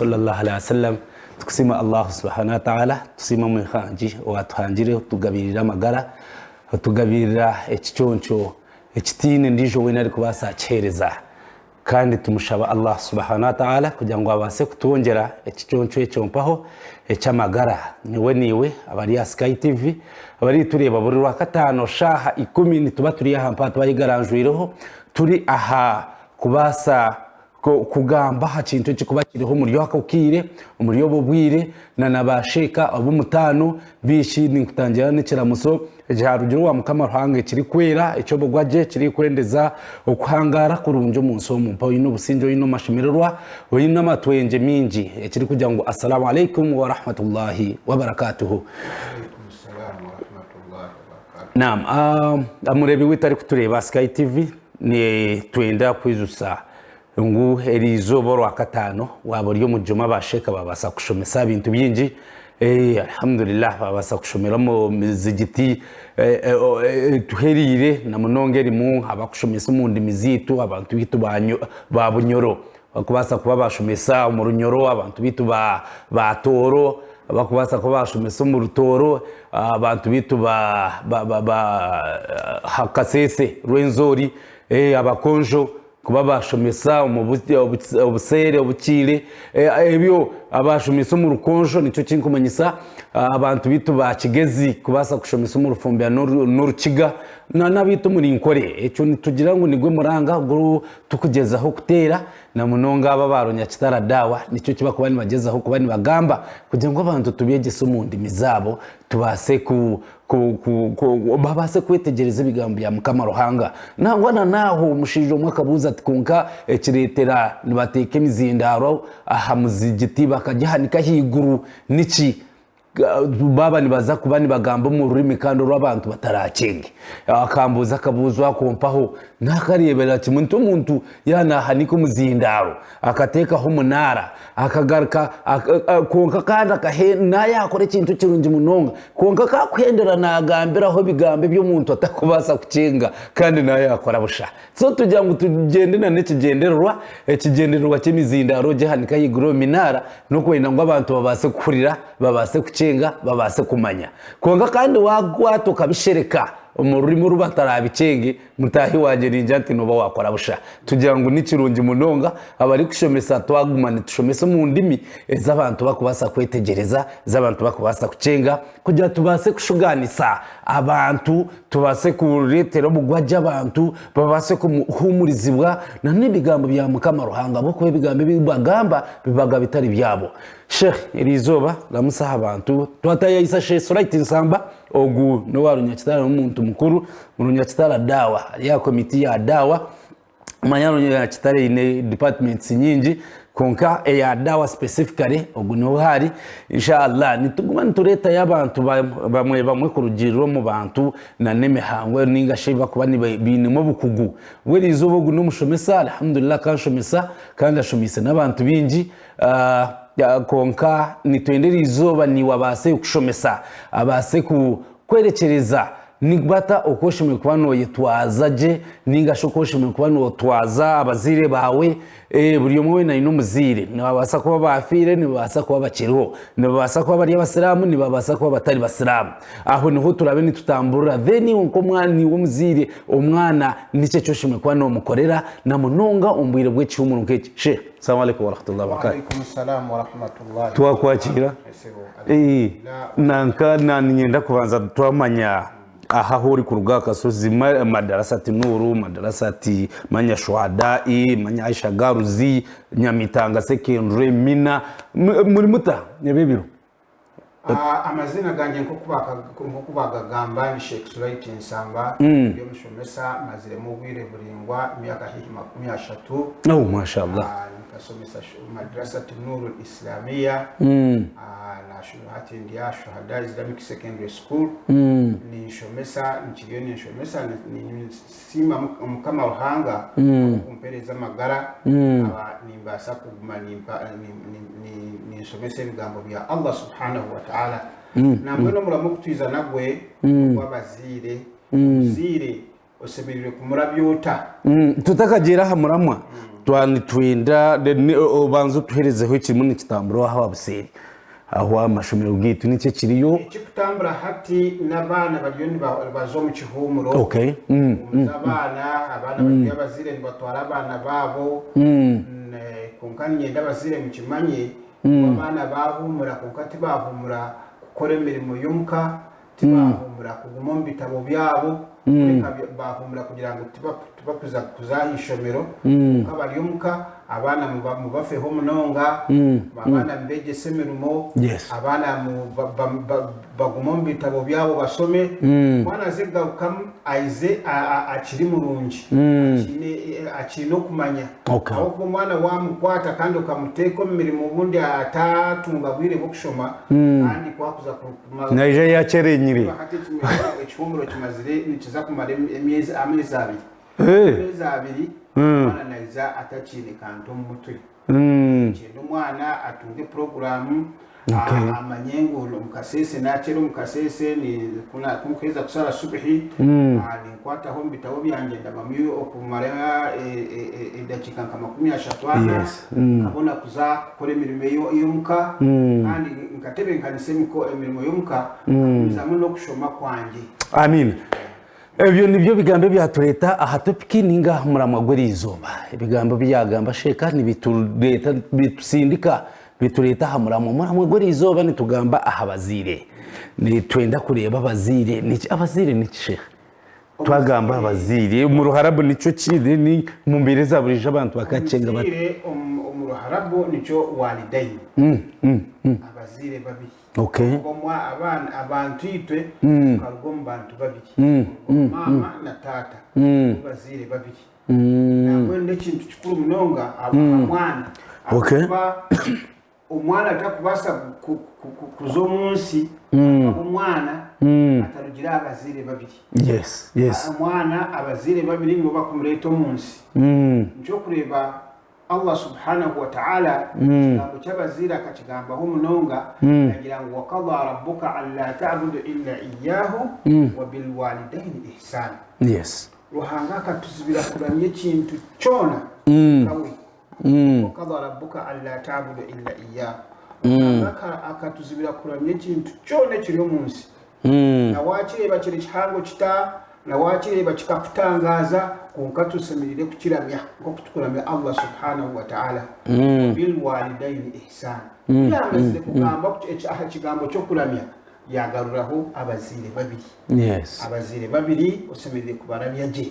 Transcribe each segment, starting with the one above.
Sallallahu alaihi wasallam Tukusiima Allahu subhanahu wa ta'ala, tusiima Omwihangi owatuhangire otugabirira amagara, otugabirira ekiconco ekitiine ndiijo weena arikubaasa kukiheereza. Kandi tumushaba Allah subhanahu wa ta'ala kugira ngu abaase kutwongyera ekiconco ekyo mpaho eky'amagara. Nyowe naiwe abari aha Sky TV abaritureeba buri Rwakataano shaaha ikumi nituba turi aha mpaha twayegaranjwireho turi aha kubaasa Kugamba aha kintu ekirikuba kiriho omuri ako kaire, omuri obwo bwire, na na baasheeka ab'omutaano biishi ninkutangira n'ekiramuso ekyarugire owa Mukama Ruhanga ekirikwera, eky'obugwagye, ekirikwendeza okuhangaara kurungi omu nsi omu. Mpa oine obusingye, oine amashemererwa, oine amatwengye maingi, ekirikugira ngu Assalaamu Alaikum wa Rahmatullahi wa Barakatuhu. Naam, omureebi waitu arikutureeba aha Sky TV, Nitwenda kwijutsya ngu eri izooba orwakataano waaba ori omu Juma ba sheikh babaasa kukushomesa aha bintu bingi. Alhamdulillah babaasa kukushomera omu mizigiti etuhereire na munonga erimu abakushomesa omu ndimi zaitu abantu baitu ba Bunyoro bakubaasa kuba bashomesa omu Runyoro, abantu baitu ba Tooro bakubaasa kuba bashomesa omu Rutooro, abantu baitu ba Kasese Rwenzori, Abakonjo kuba bashomesa omu Buseere, Obukiire, ebyo abashomesa omu Rukonjo nikyo kinkumanyisa abantu baitu ba Kigezi kubaasa kushomesa omu Rufumbira n'Orukiga n'abaitu omuri Nkore. Ekyo nitugira ngu nigwo muranga ogu Tukugyezaho kuteera, na munonga abo aba Runyakitara Dawa, nikyo eki barikuba nibagyezaho kuba nibagamba kugira ngu abantu tubeegyese omu ndimi zaabo tubaase ku, ku, ku, ku, babaase kwetegyereza ebigambo bya Mukama Ruhanga. Nangwa na n'aho omushaija omwe akabuuza ati, Kwonka ekireetera nibateeka emizindaaro aha muzigiti bakagihanika ahaiguru niki? Baaba nibaza kuba nibagamba omu rurimi kandi oru abantu batarakyenge. Akambuuza akabuuzo ako mpaho nakareebera kimwe nti omuntu yaaba naahanika omuzindaaro akateekaho omunaara akagaruka kwonka kandi naayakora ekintu kirungi munonga kwonka kakuhendera naagambiraho ebigambo ebi omuntu atakubaasa kukyenga kandi naayakora busha. So tugira ngu tugyende na n'ekigyendererwa, ekigyendererwa ky'emizindaaro ogihanika ahaiguru omu minaara n'okwenda ngu abantu babaase kuhurira, babaase kukyenga, babaase kumanya. Kwonka kandi waakwata okabishereka omu rurimi oru bataraabikyenge, mutaahi wangye ningira nti nooba waakora busha. Tugira ngu ni kirungi munonga abarikushomesa twaguma nitushomesa omu ndimi ezi abantu barikubaasa kwetegyereza, ezi abantu barikubaasa kukyenga kugira tubaase kushugaanisa abantu Tubaase kureetera obugwagye abantu, babaase kuhuumurizibwa na n'ebigambo bya Mukama Ruhanga, ahabw'okuba ebigambo ebi bagamba bibaga bitari byabo. Sheikh, eri izooba ramutsya aha bantu. Twatayayisa Sheikh Suraiti Nsamba, ogu n'owa Runyakitara n'omuntu mukuru mu Runyakitara Daawa, ari aha komiti ya Daawa. Manya Runyakitare eine departments nyingi kwonka eya dawa specifically ogu niho hari inshallah nituguma nitureetayo abantu bamwe bamwe kurugiirira omu bantu na n'emihango ninga shi bakuba bainemu obukugu bwe eriizooba ogu n'omushomesa alhamdulillah akanshomesa kandi ashomeise n'abantu baingi kwonka nitwenda eriizooba niiwe abaase kushomesa abaase kwerekyereza Ni bata oku oshemereire kuba nooyetwaza gye nainga shi oku oshemereire kuba nootwaza abazaire baawe? Buri omwe weena aine omuzaire. Nibabaasa kuba baafiire, nibabaasa kuba bakiriho. Nibabaasa kuba bari Abasiraamu, nibabaasa kuba batari Basiraamu. Aho niho turaabe nitutamburira. Then iwe nk'omwana, iwe omuzaire, omwana niki eki oshemereire kuba noomukorera na munonga omu bwire bw'ekihuumuro nk'eki? Sheikh, Salaamu alaikum warahmatullahi wabarakatuh. Waalaikum salaam warahmatullahi Twakwakiira. wabarakatuh. Nanka niinyenda kubanza twamanya aha ahu orikuruga aha kashozi madarasa ati Nuuru, madarasa ati manya Shuhadai, manya Aisha Girls, Nyamitanga Secondary, Mina, muri muta ebi ebiro? Amaziina gangye nk'oku baagagamba ni Sheikh Sulaiti Nsamba, ndi omushomesa maziremu obwire buraingwa emyaka haihi 30. Oh mashallah. Nkashomesa Madrasat Nurul Islamia, hati ndi aha Shuhada Islamic Secondary School, ninshomesa, nkiriyo ninshomesa, ninsiima Mukama Ruhanga ahabw'okumpereza amagara, nkaba nimbaasa kuguma ninshomesa ebigambo bya Allah subhanahu wa ta'ala. Nambwenu omurimo ogu twiza nagwe ogw'abazaire, omuzaire. Oshemereire kumurabya ota? Tutakagiire aha muramwa, twaba nitwenda obanze otuherezeho ekirimu nikitambura aha buseeri aho aha mashomero gaitu niki ekiriyo? Ekirikutambura hati n'abaana bariyo nibaza omu kihuumuro. Okay. Huumuza abaana, abaana bari abazaire nibatwara abaana baabo. Kwonka niinyenda abazaire mukimanye ngu abaana baahuumura kwonka tibaahuumura kukora emirimo y'omuka, Tibaahumura kuguma omu bitabo byabo, kureka baahumura kugira ngu tibakuza kuza aha ishomero, kwonka bari omuka, abaana mubafeho munonga, abaana mubeegyese emirimo, abaana bagume omu bitabo byabo bashome, omwana aze kugarukamu aize akiri murungi, akiine okumanya. Ahabw'okuba omwana waamukwata kandi okamuteeka omu mirimo obundi ataatunga bwire bw'okushoma kandi ku akuza Naija yakyerenyire. Hati ekihumuro kimazire nikiza kumara emyezi ameezi abiri. Ameezi abiri omwana naija atakiine kantu omu mutwe. Nikyenda omwana atunge puroguraamu amanye ngu omu kasheeshe nakyera omu kasheeshe ku nkuheeza kushara subuhi ninkwataho omu bitabo byangye ndabamu okumara edakiika nka 30 ana nkabona kuza kukora emirimo ey'omuka kandi nkatebeekanisa emirimo y'omuka nkagumizamu n'okushoma kwangye. Amiina. Ebyo nibyo bigambo ebyatureeta aha topiki ninga aha muramwa gw'eriizooba. Ebigambo ebi yaagamba Sheeka nibitureeta bitusindika bitureeta aha muramwa. Omuramwa gw'eriizooba nitugamba aha bazaire. Nitwenda kureeba abazaire niki abazaire niki Sheikh? Twagamba abazaire omu Ruharabu nikyo ki then omu mbeera eza buriijo abantu bakakyenga bata? Omuzaire omu Ruharabu nikyo walidain, abazaire babiri. Okay. Ahabw'okuba abaana abantu itwe tukaruga omu bantu babiri, oruga omu maama na taata, nibo bazaire babiri. Nambwenu n'ekintu kikuru munonga aha mwana ahabw'okuba Omwana takubaasa kuza omu nsi akaba omwana atarugire aha bazaire babiri. Omwana abazaire babiri nibo bakumureeta omu nsi. Nikyo orikureeba Allah subhanahu wa ta'ala ekigambo ky'abazaire akakigambaho munonga yaagira ngu waqadha rabbuka alla ta'budu illa iyyahu wa bilwalidaini ihsaana. Ruhanga akatuzibira kuramya ekintu kyona kureka we. Wakadha rabbuka alla ta'budu illa iyyahu. Ruhanga akatuzibira kuramya ekintu kyona ekiri omu nsi. Na wakireeba kiri kihango kita, na wakireeba kikakutangaaza, kwonka tushemereire kukiramya nk'oku tukuramya Allah subhanahu wa ta'ala. Wabilwalidaini ihsana. Ku yaamazire kugamba aha kigambo ky'okuramya, yaagaruraho abazaire babiri. Abazaire babiri oshemereire kubaramya gye.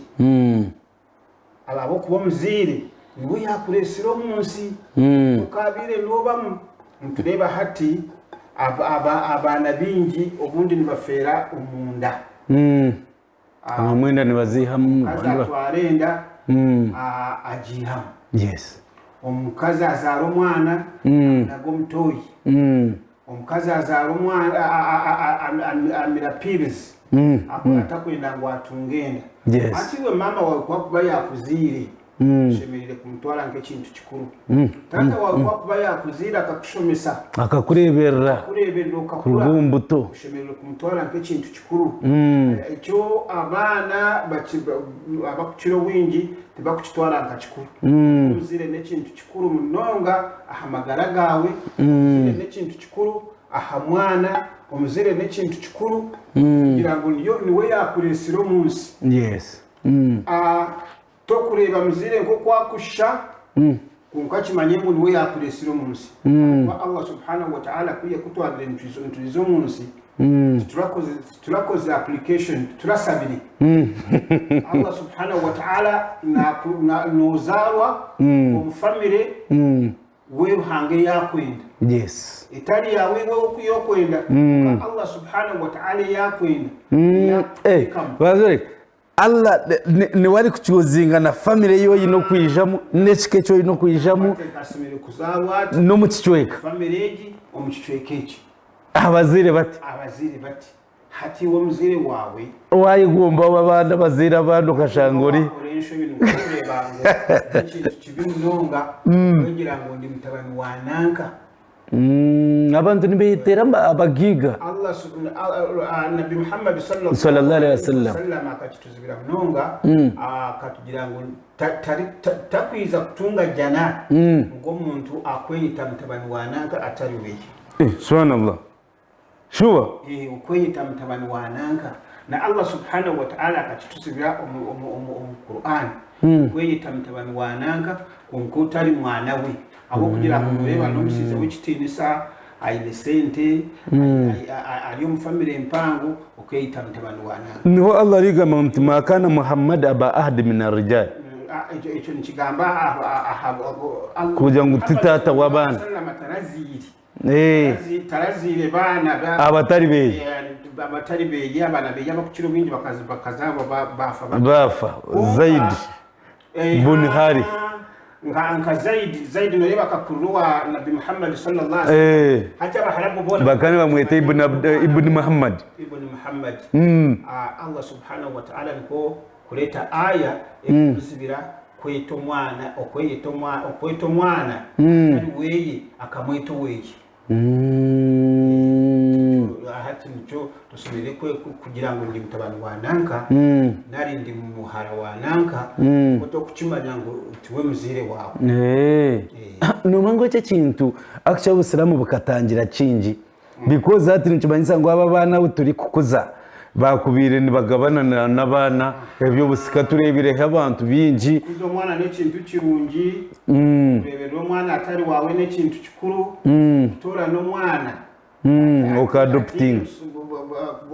Ahabw'okuba omuzaire niwe yaakureetsire omu nsi, okaabaire noobamu. Nitureeba hati abaana baingi obundi nibafeera omunda. Abamwe enda nibaziihamu. Omukazi atwara enda agiihamu. Omukazi azaara omwana amunaga omu tooyi. Omukazi azaara omwana amira pills atakwenda ngu atunge enda. Hati iwe maama waawe ku akuba yaakuzaire oshemereire kumutwara nk'ekintu kikuru. Taata waawe ku akuba yaakuzaire akakushomesa, Akakureeberera akakureeberera okakura, kuruga omu buto. oshemereire kumutwara nk'ekintu kikuru. Ekyo abaana abakukira obwingi tibakukitwara nka kikuru. Omuzaire n'ekintu kikuru munonga aha magara gaawe, omuzaire n'ekintu kikuru aha mwana, omuzaire n'ekintu kikuru kugira ngu niwe yaakureetsire omu nsi. Yes. Mm. Ah, tokureeba muzaire nk'oku akushusha kwonka kimanye ngu niwe yaakureetsire omu nsi. Ahabw'okuba Allah subhanahu wa ta'ala ku yakutwabire nitwiza omu nsi, titurakoze titurakoze application, titurasabire. Allah subhanahu wa ta'ala naku- na- nozaarwa omu family we Ruhanga ei akwenda. Yes. Etari yaawe iwe oku yokwenda, kwonka Allah subhanahu wa ta'ala ei akwenda, Eh, eyakuteekamu. bazore Allah niwe arikukyuzinga na family ei oine okwijamu n'ekika eki oine okwijamu Ateeka ashemereire kuzaarwa ati, n'omu kicweka. family egi, omu kicweka eki. Abazaire bati. Abazaire bati. Hati iwe omuzaire waawe. Wayegomba abandi abazaire abandi okashanga ori. Wakora enshobi nikwo orikureeba ngu n'ekintu kibi munonga kwegira ngu ndi mutabani wa nanka. Abantu nibeyetera abagaiga. Allah Nabbi Muhammad Sallallahu alaihi wasallam. wasallam akakituzibira munonga akatugira ngu takwiza kutunga jana ngu omuntu akweyeta mutabani wa nanka atari weye. Eh, subhanallah. Sure. Eh, okweyeta mutabani wa nanka na Allah subhanahu wa ta'ala akakituzibira omu, omu, omu, omu Quran okweyeta mutabani wa nanka kwonka otari mwana we ahabw'okugira ngu noreeba n'omushaija w'ekitiinisa aine sente ari omu famire mpango okeyeta mutabani wa nanka. Niho Allah arigamba nti ma kana Muhammad aba ahadi min arrijal. Ekyo ekyo nikigamba aha Kugira ngu ti taata w'abaana. Sallama taraziire. Eh. Taraziire baana ba Abatari beye. Abatari beye abaana beye abakukira obwingi bakazaarwa baafa. Baafa. Zaid bun Harith. Nka nka Zaid, Zaid noreeba akakurira owa Nabbi Muhammad sallallahu alaihi wasallam. Hati Abaharabu boona Bakaba nibamweta Ibn Abd, Ibn Muhammad. Ibn Muhammad. Allah subhanahu wa ta'ala nikwo kureeta aya erikuzibira kweta omwana, okweyeta omwana, okweta omwana atari weye akamweta oweye. Hati nikyo tushemereire kugira ngu ndi mutabani wa nanka nari ndi muhara wa nanka otokukimanya ngu tiwe muzaire waawe. Noomanya ngu eki ekintu actually obusiraamu bukatangira kingi because hati nikimanyisa ngu aba abaana abu turikukuza baakubaire nibagabana n'abaana eby'obusika tureebireho abantu baingi. Kukuza omwana n'ekintu kirungi, kureeberera omwana atari waawe n'ekintu kikuru, kutoorana omwana Okadoputinga.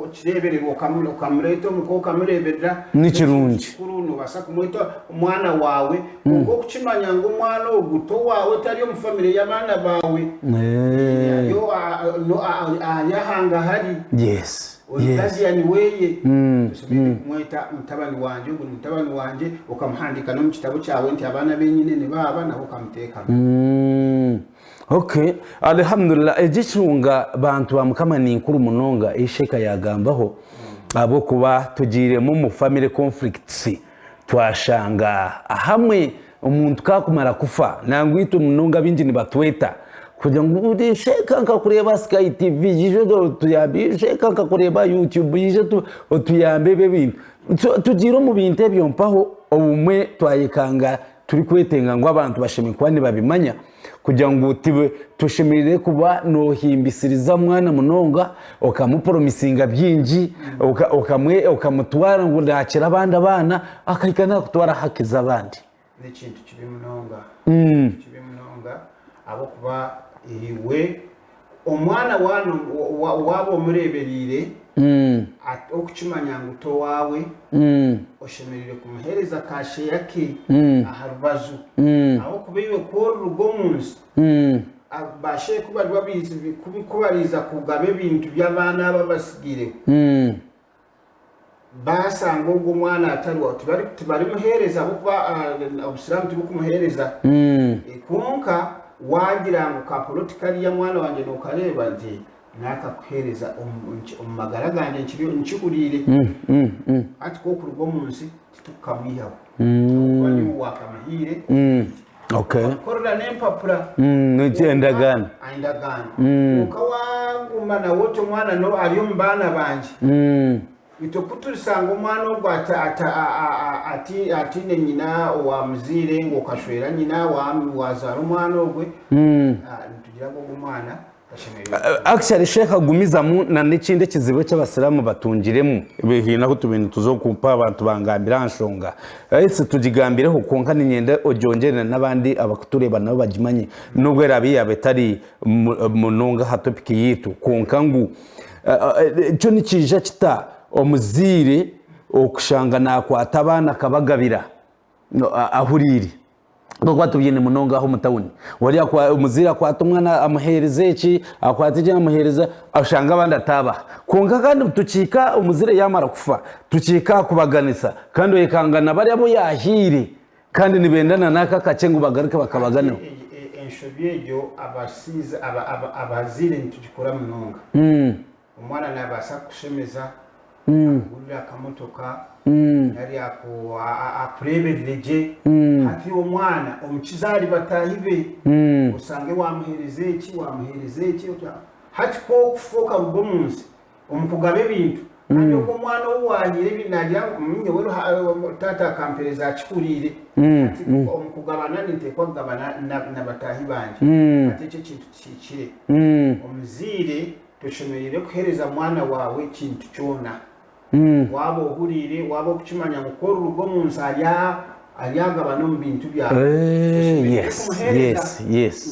Okireeberera okamureeta omuka okamureeberera Ni kirungi. Kikuru noobaasa kumweta omwana waawe kwonka okukimanya ngu omwana ogu t'owaawe tari omu famire y'abaana baawe ari ahangahari. Ori guardian weye oshemereire kumweta mutabani wangye ogu ni mutabani wangye okamuhandiika n'omu kitabo kyawe nti abaana benyine ni baaba nawe okamuteekamu. Ok Alihamudulillah egi enshonga bantu ba mukama ninkuru munonga ei sheikh yagambaho ahabw'okuba tugiiremu omu family conflicts twashanga ahamwe omuntu ku akumara kufa nangwa itwe munonga abaingi nibatweta kugira ngu sheikh nkakureeba aha sky TV ija otuyambe sheikh nkakureeba aha YouTube ija otuyambe ebi ebintu tugiire omu bintu ebyo mpaho obumwe twayekanga turikwetenga ngu abantu bashemereire kuba nibabimanya kugira ngu toshemereire kuba nohimbisiriza omwana munonga okamuporomisinga bingi okamutwara ngu nakira abandi abaana akahika nakutwara haki z'abandi. N'ekintu kibi munonga, n'ekintu kibi munonga ahabw'okuba iwe omwana waaba omureebereire okukimanya ngu t'owaawe oshemereire kumuheereza ka sheya ke aha rubaju ahabw'okuba iwe ku oriruga omu nsi ba sheya ku bariba ku bariiza kugaba ebintu by'abaana aba abasigaireho Baashanga ogwo omwana atari waawe tibarimuheereza ahabw'okuba obusiraamu tibukumuheereza. Kwonka waagira ngu ka poloti kariya mwana wangye nookareeba nti naakakuheereza omu magara gangye nkihuriire. Hati ku orikuruga omu nsi titukukamwihaho ahabw'okuba niiwe waakamuhaire. Okamukorera n'empapura. Endagaano. Endagaano. Kwonka waaguma nawe oti omwana ari omu baana bangye. Itwe ku turisanga omwana ogwo ataine nyina owaamuzaire ngu okashwera nyina waazaara omwana ogwe, nitugira ngu ogwo omwana tashemereire kutunga. Actually Sheikh agumizamu na n'ekindi ekizibu eki abasiraamu batungiremu, haine ahu tubaire nituza okumpa abantu bangambira aha nshonga esi tugigambireho kwonka niinyenda ogyongyere na n'abandi abakutureeba nabo bagimanye n'obu eraabe yaaba etari munonga aha topic yaitu kwonka ngu Ekyo nikiija kita omuzaire okushanga nakwata abaana akabagabira ahuriire ahabw'okuba tubyine munonga aha omu tawuni omuzaire akwata omwana amuheereza eki akwata eki amuheereza oshanga abandi ataabaha kwonka kandi tukihika omuzaire yaamara kufa tukihika aha kubaganisa kandi oyekanga na bari abu yaahaire kandi nibenda na n'aka akakye ngu bagaruke bakabaganeho. Enshobi egyo abazaire nitugikora munonga. Omwana nabaasa kukushemeza, Akugurire akamotoka nari akureeberere gye. Hati omwana omukize ahari bataahi be, osange waamuheereza eki, waamuheereza eki. Hati ku orikufa okaruga omu nsi, omu kugaba ebintu, kandi ogwo omwana ou waahaire ebintu naagira ngu nyowe taata akampeereza akihuriire. Hati omu kugabana ninteekwa kugabana na bataahi bangye. Hati ekyo ekintu tihikire. Omuzaire Toshemereire kuheereza mwana waawe kintu kyona. Waaba ohuriire, waaba orikukimanya ngu ku oriruga omu nsi aryagabana omu bintu byawe, toshemereire kumuheereza.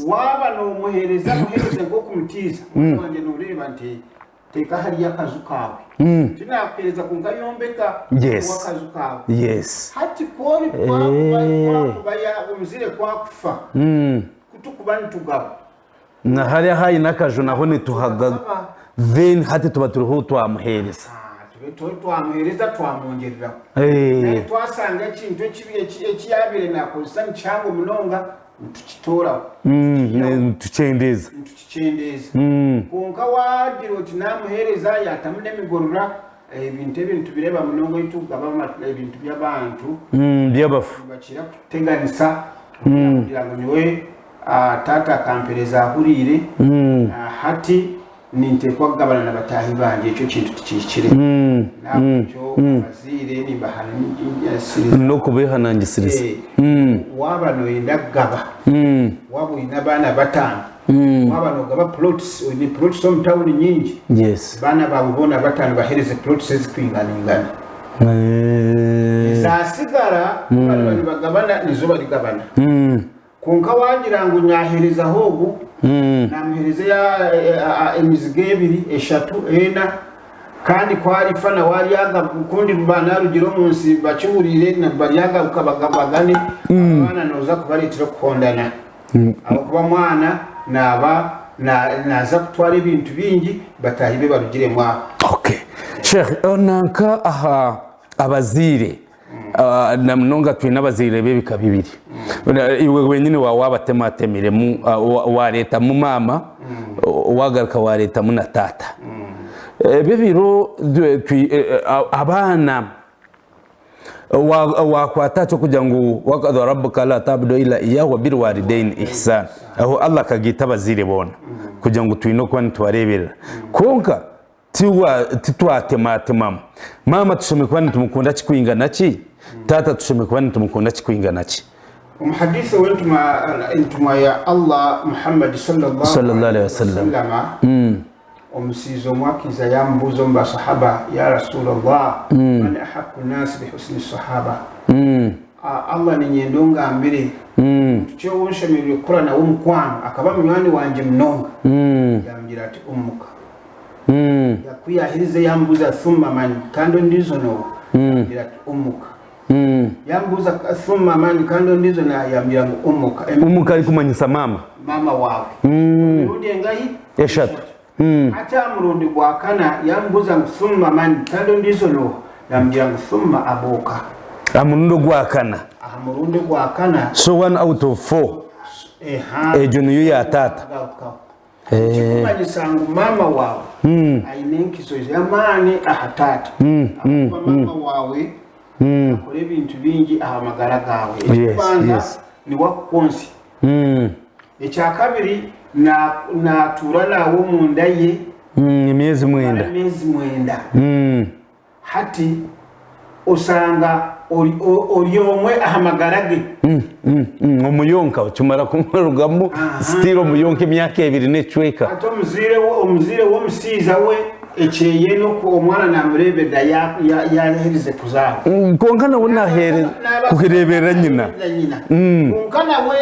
Waaba noomuheereza, muheereze nk'okumutiiza. Mwana wangye nooreeba nti teeka hariya akaju kaawe. Tinaakuheereza kwonka yombeka akaju kaawe. Hati ku orikuba omuzaire ku akufa, ku turikuba nitugaba, Na hariya ahu aine akaju naho nituhaga then hati tuba turiho twamuheereza. Tube twamuheereza twamwongyereraho. Nari twashanga ekintu eki yaabaire naakozesa ni kihango munonga nitukitooraho. Nitukyendeeza. Nitukikyendeeza. Kwonka waagira oti naamuheereza yaatamu n'emigorora, ebintu ebi nitubireeba munonga ei turikugaba ebintu by'abantu. By'abafu. Nibakira kuteganisa kugira ngu nyowe Taata akampereza ahuriire, hati ninteekwa kugabana na bataahi bangye. Ekyo kintu tikihikire. N'ahabw'ekyo abazaire nimbahanangisiriza. N'okubehanangisiriza. Waaba nooyenda kugaba, waaba oine abaana bataano, waaba noogaba plots, oine plots omu tawuni nyingi, abaana baawe boona bataano baheereze plots ezikwinganaingana. Ezaatsigara ku bariba nibagabana nizo barigabana. Kwonka waagira ngu naaheerezaho ogu, naamuheereza emizigo ebiri, eshatu, ena, kandi ku arifa nawe aryagaruka, kundi naarugire omu nsi bakihuriire, baryagaruka bagane, abaana nooza kubareetera okuhondana. Ahabw'okuba omwana naaba naaza kutwara ebintu bingi bataahi be barugiremu aho. Okay. Sheikh, nanka aha abazaire Na munonga twine abazaire b'ebika bibiri. Iwe wenyine waaba waabatematemiremu, waareetamu maama, waagaruka waareetamu na taata. Ebi ebiro abaana waakwata aha ky'okugira ngu wakadha rabuka alla tabudu illa iyahu wabilwalidaini ihsana. Aho Allah akagaita abazaire boona kugira ngu twine okuba nitubareeberera. Kwonka Titwatematemamu. Maama tushemereire kuba nitumukunda kikwingana ki? Taata tushemereire kuba nitumukunda kikwingana ki? Omu hadiith ow'entumwa ya Allah Muhammad sallallahu alaihi wasallama, omusaiza omwe akaiza yaamubuuza omu basahaba, Ya Rasulallah, man ahaqqu nnaasi bihusni sahaba? Allah niinyenda ongambire muntu ki ou nshemereire kukora nawe omukwano akaba munywani wangye munonga? Yaamugira ati, Ummuka. Ku yaaherize yaamubuuza ati, Thumma man? Kandi ondiijo n'oha? Yaamugira ati, Ummuka. Yaamubuuza Thumma man? Kandi ondiijo n'oha? Yaamugira ngu, Ummuka. Ummuka arikumanyisa maama. Maama waawe. Emirundi engahi? Eshatu. Hati aha murundi gwa kana yaamubuuza ngu, Thumma man? Kandi ondiijo n'oha? Yaamugira ngu, Thumma abuuka. Aha murundi ogwa kana. Aha murundi ogwa kana. So one out of four. Egyo niyo ya taata. Ekikumanyisa ngu maama waawe aine enkizo y'amaani aha taata. Ahabw'okuba maama waawe akora ebintu bingi aha magara gaawe. Eky'okubanza niwe akukwonsya. Ekyakabiri naatuura naawe omunda ye Emyezi mwenda. Emyezi mwenda. Hati oshanga ori omwe aha magara ge. Omuyonka okimara kumurugamu still omuyonka emyaka ebiri n'ekicweka. Hati omuzaire w'omushaija we ekyeye n'oku omwana namureeberera yaherize kuzaarwa. Kwonka nawe naheereza kureeberera nyina. Kwonka nawe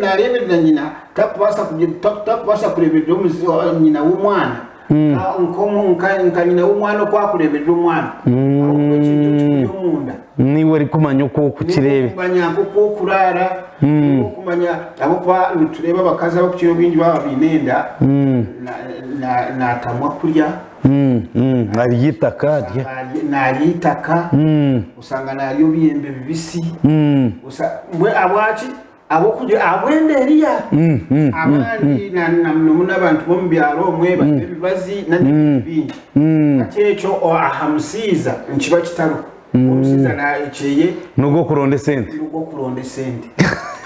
nareeberera nyina takubaasa kureeberera nyina w'omwana. Nka nyina w'omwana oku akureeberera omwana. Ahabw'okuba ekintu ekikuri omunda. Niiwe orikumanya oku orikukireebe. Niiwe orikumanya nk'oku orikuraara, niiwe orikumanya ahabw'okuba nitureeba abakazi abarikukira obwingi baaba baine enda, naatamwa kurya. Arya eitaka arya. Naarya eitaka, oshanga naarya obuyembe bubisi. Mbwenu ahabwaki? Ahabw'okugira ahabw'enda eriya abandi na na muno muno abantu b'omu byaro omwe banywa ebibazi n'ebintu bingi. Hati ekyo aha musaiza nikiba kitariho. Omusaiza ekyeye N'ogw'okuronda esente. N'ogw'okuronda esente.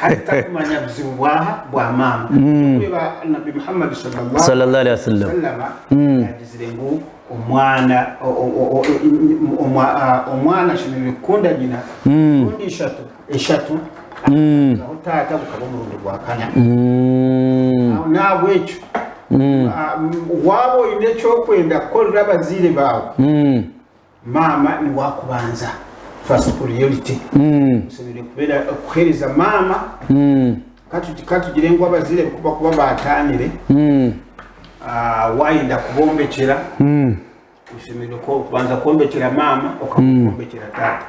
Hati tarikumanya buzibu bwaha bwa maama. Orikureeba Nabbi Muhammad sallallahu Sallallahu alaihi wasallam. wasallama yagizire ngu omwana omwana ashemereire kukunda nyina emirundi ishatu. Eshatu akazaho taata gukaba omurundi gwa kana. Aho N'ahabw'ekyo waaba oine eki orikwenda kukorera abazaire baawe, maama niwe akubanza first priority. Oshemereire kubeera kuheereza maama, ka tugire ngu abazaire ku bakuba baataanire, waayenda kubombekyera, Oshemereire kubanza kwombekyera maama okabona kwombekyera taata.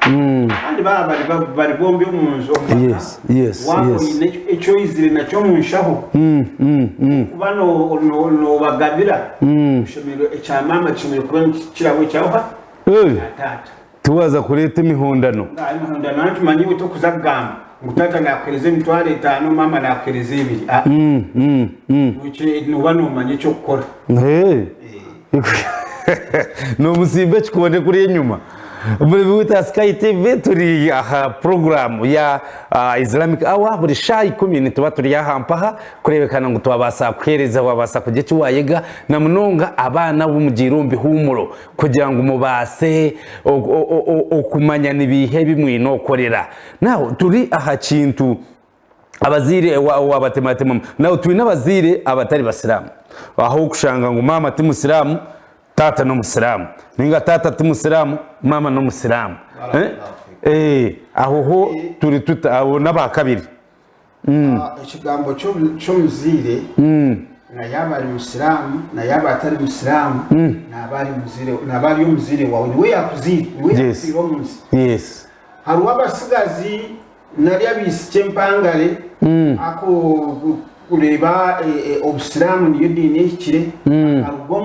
Kandi baaba bari ba- bari bombi omu nju omu maka, Yes, yes, waaba yes. oine eki oizire nakyo omu nshaho kuba no- no- noobagabira, oshemereire ekya maama kishemereire kuba nikikiraho ekyaoha Hey, ekya taata. tiwaza kureeta emihondano. Nga emihondano anti manya iwe tokuza kugamba ngu taata naakuheereza emitwaro etaano maama naakuheereza ebiri. Aa, iwe kye- nooba noomanya eky'okukora. Hey. Nomusimba ekikonde kuriya enyuma. Muri Wita Sky TV turi aha puroguramu ya Islamic Hour buri shaaha ikumi nituba turi aha mpaha kureebekana ngu twabaasa kuheereza wabaasa kugira eki waayega na munonga abaana abu mugiire omu bihuumuro kugira ngu mubaase okumanya ni biiha ebi mwine okorera. Now turi aha kintu Abazaire wabatematemamu. Now twine abazaire abatari basiraamu. Ahu okushanga ngu maama ti musiraamu, taata n'omusiraamu. Ninga taata ti musiraamu, maama n'omusiraamu. Eh, aho ho turi tuta? Abo n'abakabiri. Ekigambo ky'omuzaire na yaaba ari musiraamu na yaaba atari musiraamu naaba ari muzaire naaba ari omuzaire waawe niwe yaakuzaire niwe yaakutwire omu nsi. Yes. Hariho abatsigazi nari abaishiki empangare akureeba obusiraamu niyo diini ehikire akaruga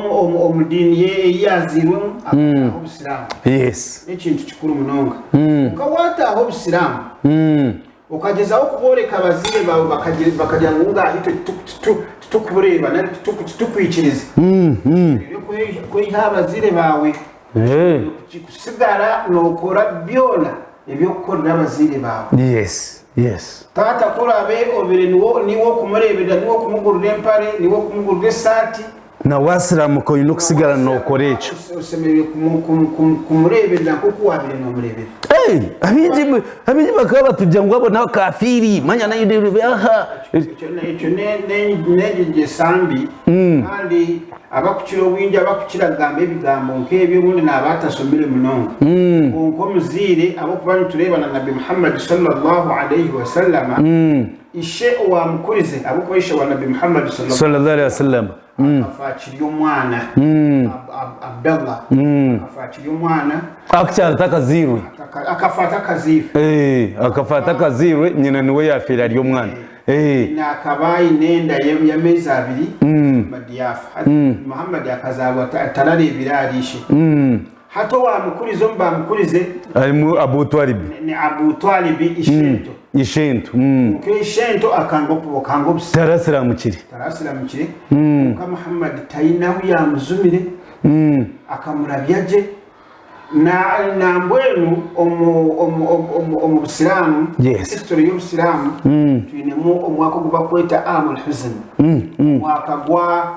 omu diini ye ei yaazairwemu akataaha obusiraamu. N'ekintu kikuru munonga. Kwonka waataaha obusiraamu okagyezaho kubooreka abazaire baawe bakagira ngu ngaaha itwe titukubureeba nari titukwikiriza, oshemereire kweyiha aha bazaire baawe. Kusigara nookora byona eby'okukorera abazaire baawe. Yes, yes. Taata ku oraabe obaire niiwe ow'okumureeberera, niiwe ow'okumugurira empare, niiwe ow'okumugurira esaati. Na waasiramuka oine okusigara nookora ekyo. Oshemereire kumureeberera nk'oku waabaire noomureeberera. Hey, abaingi abaingi bakaba batugira ngu abo n'abakafiiri manya nayo aha. Ekyo n'enyegyesa mbi kandi Abakukira obwingi abakukira kugamba ebigambo nk'ebyo obundi naaba atashomire munonga. Kwonka omuzaire ahabw'okuba nitureeba na Nabbi Muhammad swallallahu alaihi wasallama, ishe owaamukurize ahabw'okuba ishe wa Nabbi Muhammad swallallahu alaihi wasallama akafa akiri omwana, Abdallah akafa akiri omwana. Actually atakazairwe. Akafa atakazairwe. Akafa atakazairwe, nyina niwe yaafiire ari omwana. Nyina akaba aine enda y'ameezi abiri Muhammad yaafa. Hati Muhammad akazaarwa atarareebire ahari ishe. Hati owaamukurize omu baamukurize Harimu Abu Twalibi. ni Abu Twalibi ishento. Ishento. Kwonka ishento akanga akanga obusiraamu. Tarasiramukire. Tarasiramukire. Kwonka Muhammad taine ahu yaamuzumire, akamurabya gye. Na nambwenu omu omu omu omu Busiraamu, Yes. history y'Obusiraamu, twinemu omwaka ogu bakweta Aamul Huzn, omwaka gwa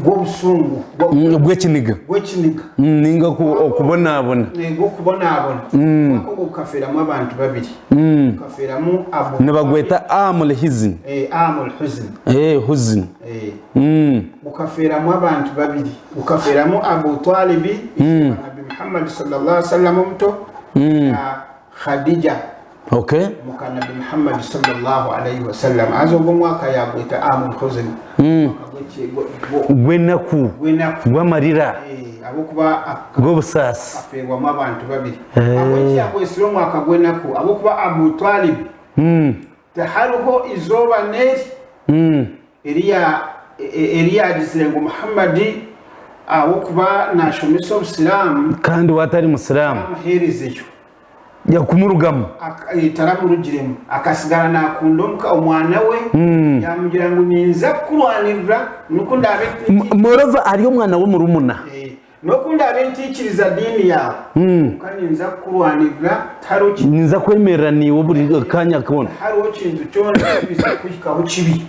gw'obusungu, gwa- Gw'ekiniga. gw'ekiniga. Ninga ku okubonabona. Eh, gw'okubonabona. Omwaka ogwo gukafeeramu abantu babiri. Gukafeeramu Abu Nibagweta Aamul Hizn. Eh, Aamul Huzn. Eh, Huzn. Eh. Gukafeeramu abantu babiri. Gukafeeramu Abu Twalibi, ishe wa Nabbi Muhammad sallallahu alaihi wasallam omuto, na Khadija Okay. muka Nabbi Muhammad sallallahu alaihi wasallam. Haza ogwo omwaka yaagweta Aamul Huzn, omwaka gw'eki- gwo- gwo- Gw'enaku, gw'enaku. gw'amarira, Eh, ahabw'okuba aka- gw'obusaasi. akafeerwamu abantu babiri. Ahabw'enki yaagwetsire omwaka gw'enaku? Ahabw'okuba Abu Twalibi tihariho izooba n'eri Eri yaagizire ngu Muhammad ahabw'okuba naashomesa Obusiraamu, Kandi we atari Musiraamu. amuheerezeyo. Yakumurugamu. Taramurugiremu. Akasigara naakunda omwana we, yaamugira ngu ninza kukurwanirira n'oku ndaabe. Moreover ari omwana w'omurumuna. N'oku ndaabe ntaikiriza diini yaawe, kwonka ninza kukurwanirira, tihariho kintu. Ninza kwemerera naiwe buri kanya koona. Tihariho kintu kyona ekirikwija kukuhikaho kibi.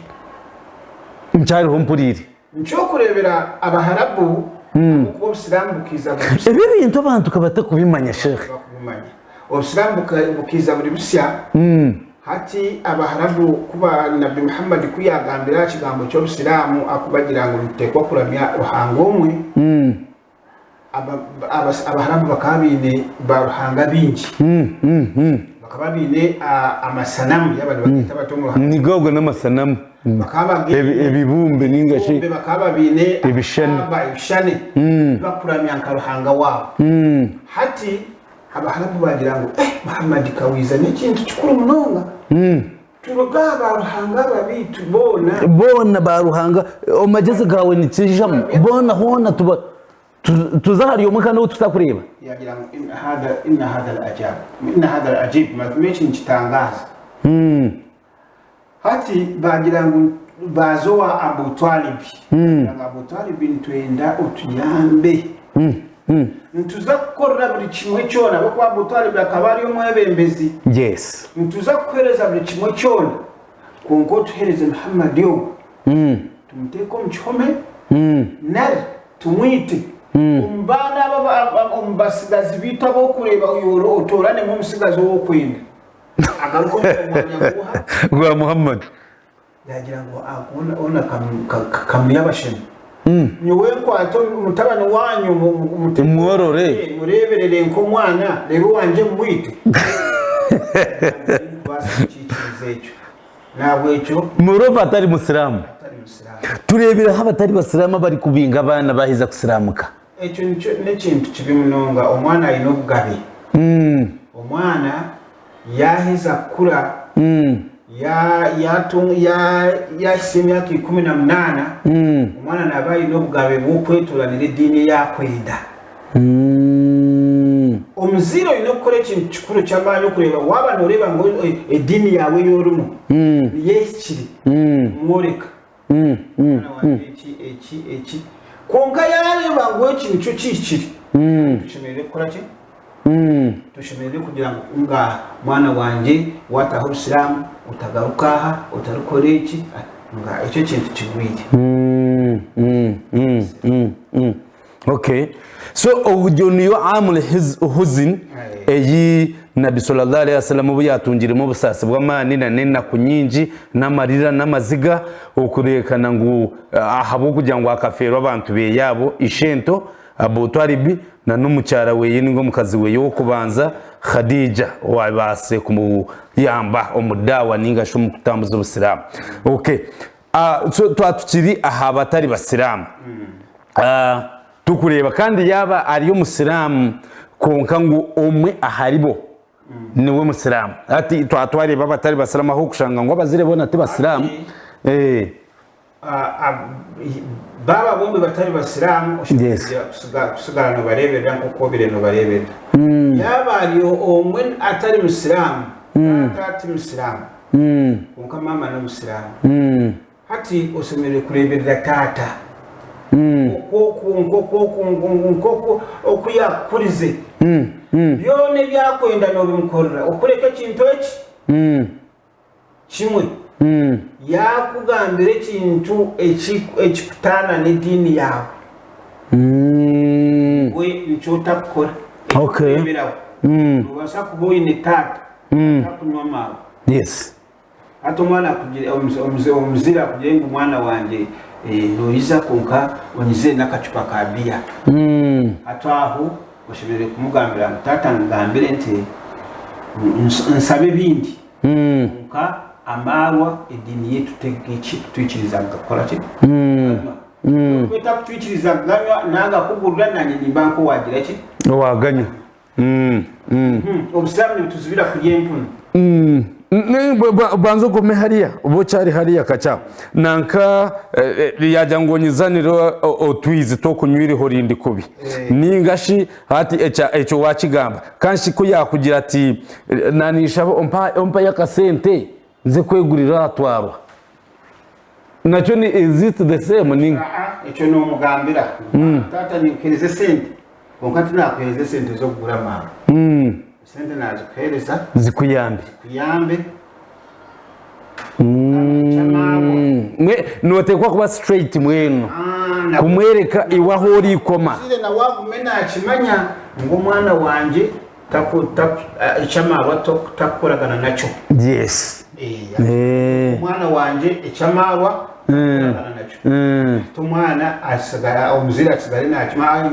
Nkyariho mpuriire. Nikyokureebera Abaharabu ahabw'okuba Obusiraamu bukiiza buri busya. Ebi ebintu abantu kabatakubimanya Sheikh. Tibakubimanya. Obusiraamu bukiiza buri busya. Hati Abaharabu ku ba Nabbi Muhammad ku yaagambire aha kigambo ky'Obusiraamu akubagira ngu nituteekwa kuramya Ruhanga omwe, Abaharabu bakaba baine baaruhanga baingi. Bakaba baine amasanamu, yaaba nibageeta bati omu Ruhanga. Nigo ago n'amasanamu. Bakaba baine Ebibumbe ninga shi ebibumbe, bakaba baine ebishushani. Kaaba, ebishushani ebi bakuramya nka ruhanga waabo. Hati Abaharabu baagira ngu, Eh, Muhammad ka waija n'ekintu kikuru munonga! Turuge aha baaruhanga aba baitu boona. Boona baaruhanga, omu magyezi gaawe nikiijamu, boona hoona tuba tuze ahari omwe kandi ou tutakureeba. Yaagira ngu, Inna haadha, inna haadha la ajaab, inna haadha la ajiib, mazima eki nikitangaaza. Hati baagira ngu baaza owa Abu Twalib, baagira ngu Abu Twalib nitwenda otuyambe. Nituza kukukorera buri kimwe kyona ahabw'okuba Abu Twalib akaba ari omwebembezi. Yes. Nituza kukuheereza buri kimwe kyona, kwonka otuheereze Muhammad ogu, tumuteeke omu kihome nari tumwite. Omu baana aba, omu batsigazi baitu abu orikureeba, otooranemu omutsigazi ou orikwenda. Agaruka omu mwanya guha? Gwa Muhammad. Yaagira ngu hoona kamuri abashema. Nyowe nkwate mutabani waanyu Mworore. Mureeberere nk'omwana, reero owangye mumwite? Tindikubaasa kukiikiriza ekyo. Nahabwekyo. Moreover atari Musiraamu. Atari Musiraamu. Tureebireho abatari Basiraamu abarikubinga abaana baaheza kusiraamuka. Ekyo nikyo n'ekintu kibi munonga. Omwana aine obugabe. Omwana yaaheza kukura, yaahitsya emyaka 18, omwana naaba aine obugabe bw'okwetooranira ediini ei arikwenda. Omuzaire oine kukora ekintu kikuru ky'amaani okureeba waaba nooreeba ngu ediini yaawe ei orimu niyo ehikire, mworeka. Mwana wangye eki, eki, eki. Kwonka yaareeba ngu eki nikyo kihikire, tushemereire kukora ki? Tushemereire kugira ngu ngaaha, mwana wangye waataaha obusiraamu otagaruka aha, otarikora eki, ngaaha, ekyo ekintu kigwire. Okay. So ogyo niyo Aamul Huzn eyi Nabbi sallallahu alaihi wasallam obu yaatungiremu obusaasi bw'amaani na n'enaku nyingi n'amarira n'amaziga okureekana ngu ahabw'okugira ngu akafeerwa abantu beeye abo ishento Abu Twalib na n'omukyara weeye ninga omukazi weeye ow'okubanza Khadija owabaasire kumuyamba omu daawa ninga shi omu kutambuza obusiraamu. Okay. So twaba tukiri aha batari basiraamu tukureeba kandi yaaba ari omusiraamu kwonka ngu omwe aharibo niwe musiraamu. Hati twaba twareeba abatari basiraamu ahu orikushanga ngu abazaire boona ti basiraamu. Baaba bombi batari basiraamu oshemereire kusigara noobareeberera nk'oku obaire noobareeberera. Yaaba ari omwe atari musiraamu, taata ti musiraamu. Kwonka maama n'omusiraamu. Hati oshemereire kureeberera taata nk'oku oku yaakukurize. Byona ebi arikwenda noobimukorera okureka ekintu eki kimwe. Yaakugambira ekintu ekikutaana n'ediini yaawe, iwe nikyo otakukora. Ekyokureeberaho, noobaasa kuba oine taata Atakunywa amaarwa. Yes. Hati omwana akugire omuzaire akugire ngu mwana wangye noyiza kwonka onyizire n'akacupa ka biya. Hati aho oshemereire kumugambira ngu taata ngambire nti nsabe ebindi kwonka amaarwa ediini yaitu tekutwikiriza kugakora ki? Kuganywa. Obu etakutwikiriza kuganywa nagakugurira nanye nimba nk'owagira ki? Owaganywa. Obusiraamu nibutuzibira kurya empunu. Banza ogume hariya oba okyari hariya kakye aho. Nanka yaagira ngu onyizanire otwizi tw'okunywa iriho rindi kubi. Nainga shi hati ekyo waakigamba. Kandi shi ku yaakugira ati naninshaba ompayo akasente nze kwegurira aha twarwa. Nakyo ni is it the same ninga? Ekyo noomugambira. Taata ninkuheereza esente kwonka tinakuheereza esente z'okugura amaarwa. Esente nazikuhereza. Zikuyambe. Zikuyambe. Notekwa kuba straight mbwenu kumwereka iwe ahu orikoma. Omuzaire nawe agume nakimanya ngu omwana wangye eky'amaarwa takukoragana nakyo. Yes. Omwana wangye eky'amaarwa takukoragana nakyo. Hati omwana asigara omuzaire asigare nakimanya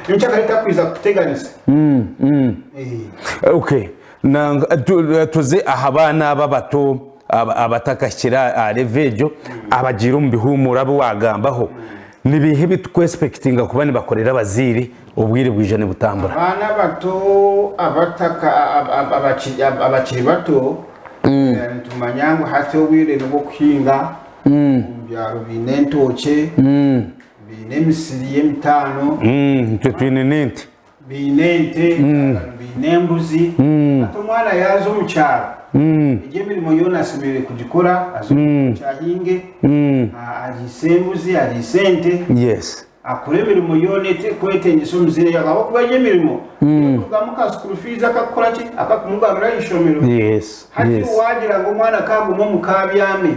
nyenkyakare takwiza kukuteganisa. Okay. Nanga tuze aha baana aba abato abatakahikire aha level egyo abagiire omu bihuumuro abu waagambaho. Ni biiha ebi tukwesipekitinga kuba nibakorera abazaire obwire bwija nibutambura? Abaana abato abataka abakiri bato nitumanya ngu hati obwire n'obw'okuhinga omu byaro baine entookye, baine emisiri y'emitaano. Itwe twine n'ente. Baine ente, baine embuzi. Hati omwana yaaza omu kyaro, egyo emirimo yoona ashemereire kugikora, aze omu kyaro ahinge, ariise embuzi, ariise ente, akore emirimo yoona erikwetengyesa omuzaire ahabw'okuba egyo emirimo erikurugamu ka school fees akakukora ki, akakumugarura aha ishomero. Hati waagira ngu omwana kaagume omuka abyame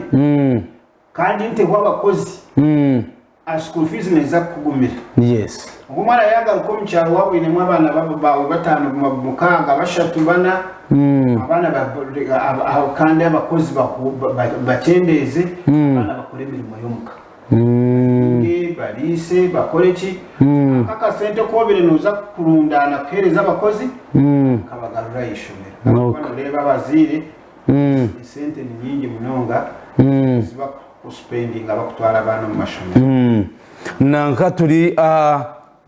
kandi nteho abakozi, School fees neeza kukugumira. Yes. Ogu omwana yaagaruka omu kyaro waaba oinemu abaana baawe bataano, mukaaga, bashatu, bana, abaana kandi abakozi bakyendeeze, abaana bakore emirimo y'omuka. Bahinge, bariise, bakore ki, ako akasente aku obaire nooza kurundaana kuheereza abakozi, kabagarure aha ishomero. Ahabw'okuba nooreeba abazaire esente ni nyingi munonga ezi bakusipendinga bakutwara abaana omu mashomero. Nanka turi aha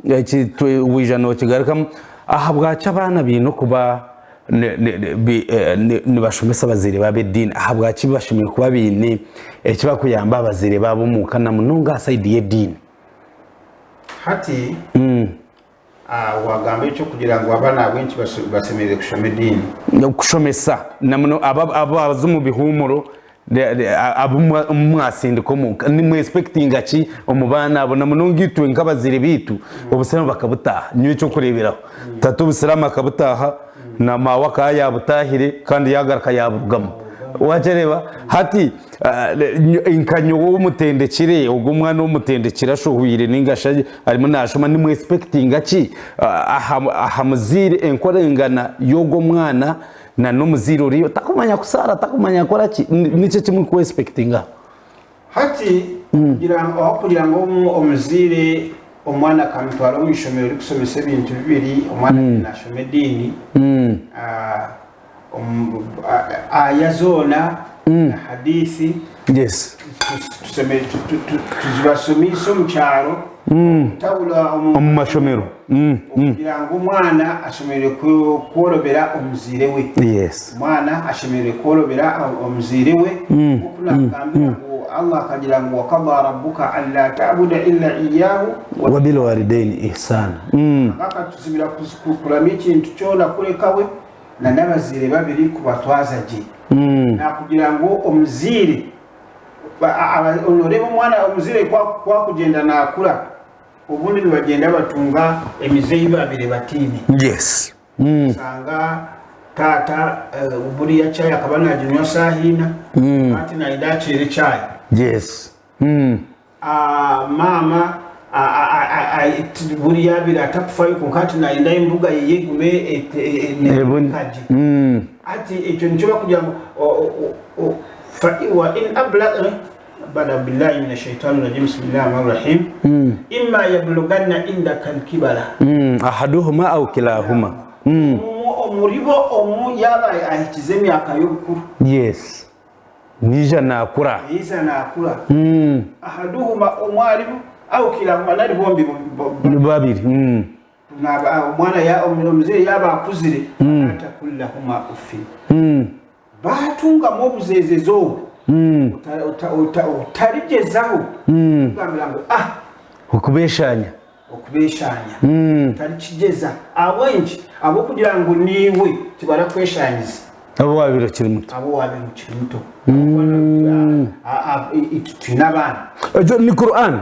eki waija nokigarukamu ahabwaki abaana baine okuba nibashomesa abazaire baabo ediini ahabwaki bashemereire kuba baine eki barikuyamba aha bazaire baabo omuka na munonga aha sayidi y'ediini? Hati Wagamba eky'okugira ngu abaana ahabw'enki bashemereire kushoma ediini? Kushomesa na muno abaza omu bihuumuro abu mwasindika omuka nimwesipekitinga ki omu baana abo na munonga itwe nk'abazaire baitu obusiraamu bakabutaaha. Nyowe eky'okureeberaho tata obusiraamu akabutaaha na maawe akaba yaabutaahire kandi yaagaruka yaaburugamu. Wakireeba? Hati Nka nyowe ow'omutendekire, ogwo omwana ow'omutendekire ashohwire nainga shi arimu naashoma, nimwesipekitinga ki aha muzaire enkorengana y'ogwo omwana na n'omuzaire oriya otakumanya kusaara, otakumanya kukora ki? Niki eki murikwesipekitinga aho? Hati kugira ngu aho kugira ngu omuzaire omwana akamutwara omu ishomero rikushomesa ebintu bibiri, omwana naashoma ediini, Aaya zoona na hadithi tuzibashomeise omu kyaro tabura omu mashomero kugira ngu omwana ashemereire kworobera omuzaire we. Omwana ashemereire kworobera omuzaire we nk'oku naakugambira ngu Allah akagira ngu waqadha rabbuka alla ta'buda illa iyyahu wabilwalidaini ihsana. Ruhanga akatuzibira kuramya ekintu kyona kureka we. na n'abazaire babiri kubatwaza gye. Nakugira ngu omuzaire noreeba omwana omuzaire ku akugyenda nakura obundi nibagyenda batunga emize ei babaire bataine. Oshanga taata buriya chai akaba naginywa shaaha ina hati nayenda akyere chai. Maama buri yaabaire atakufayo kwonka hati naayenda embuga ye egume neerebeka gye. Hati ekyo nikyo barikugira ngu wa in bada billahi mina shaitani rajim bismillahi rahmani rahim imma yabluganna indaka alkibara. Ahaduhuma au kilahuma. Omuribo omu yaaba ahikize emyaka y'obukuru. Yes. Naija naakura. Naija naakura. Ahaduhuma omwe aharibo au kilahuma nari bombi. Babiri. Omwana omuzaire yaaba akuzire, fala takul lahuma uffin. Baatungamu obuzeezezi obu, otarigyezaho kugambira ngu ah! Okubeeshaanya. Okubeeshaanya. Otarikigyeza. Ahabw'enki? Ahabw'okugira ngu naiwe tibarakweshaanyize. Abu waabaire okiri muto. Abu waabaire okiri muto. Itwe twine abaana. Egyo ni Quran?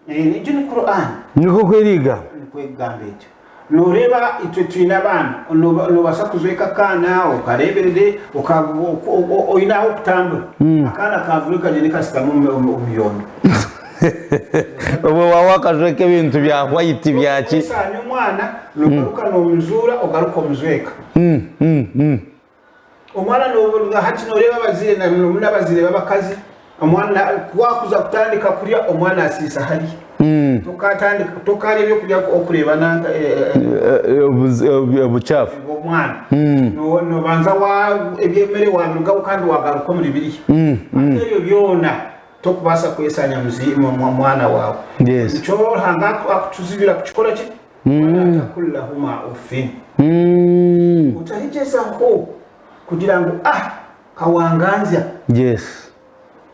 Egyo ni Quran. Nikwo oku erikugamba? Nikwo erikugamba etyo. Nooreeba itwe twine abaana, noobaasa kujweka akaana okareeberere, oine ah'okutambura. Akaana kaavura kagyende kashutame omu byondo. Obwo waaba wakajweka ebintu bya white bya ki? Osaanye omwana, noogaruka noomuzuura ogaruka omujweka. Omwana nobuga hati noreeba abazaire na muno muno abazaire babakazi omwana ku akuza kutandika kurya omwana asiisa hariya tokatandika tokarya ebyokurya okureeba nanka Obucaafu. omwana nobanza wa ebyemere wabirugaho kandi wagaruka omuri biriya hati ebyo byona tokubaasa kwesanya mwana waawe nikyo Ruhanga akutuzibira kukikora ki Wala takul lahuma uffin. Otarigyezaho kugira ngu ah kawanganzya. Yes.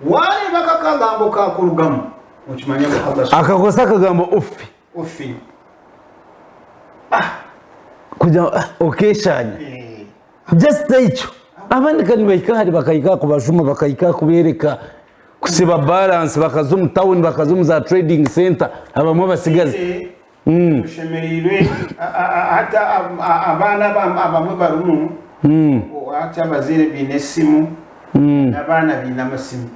Wareeba aka akagambo kakurugamu okimanye ngu kagaswa. Akakozesa akagambo uffi. Uffin. Ah. Kugira ngu ah okeshanya. Eh. Just ekyo. Abandi ka nibahika ahari bakahika aha kubajuma bakahika aha kubereka kusiba balance bakaza omu town bakaza omu za trading center abamwe abatsigazi. Tushemereirwe hati abaana abamwe barimu hati abazaire baine esimu n'abaana baine amasimu.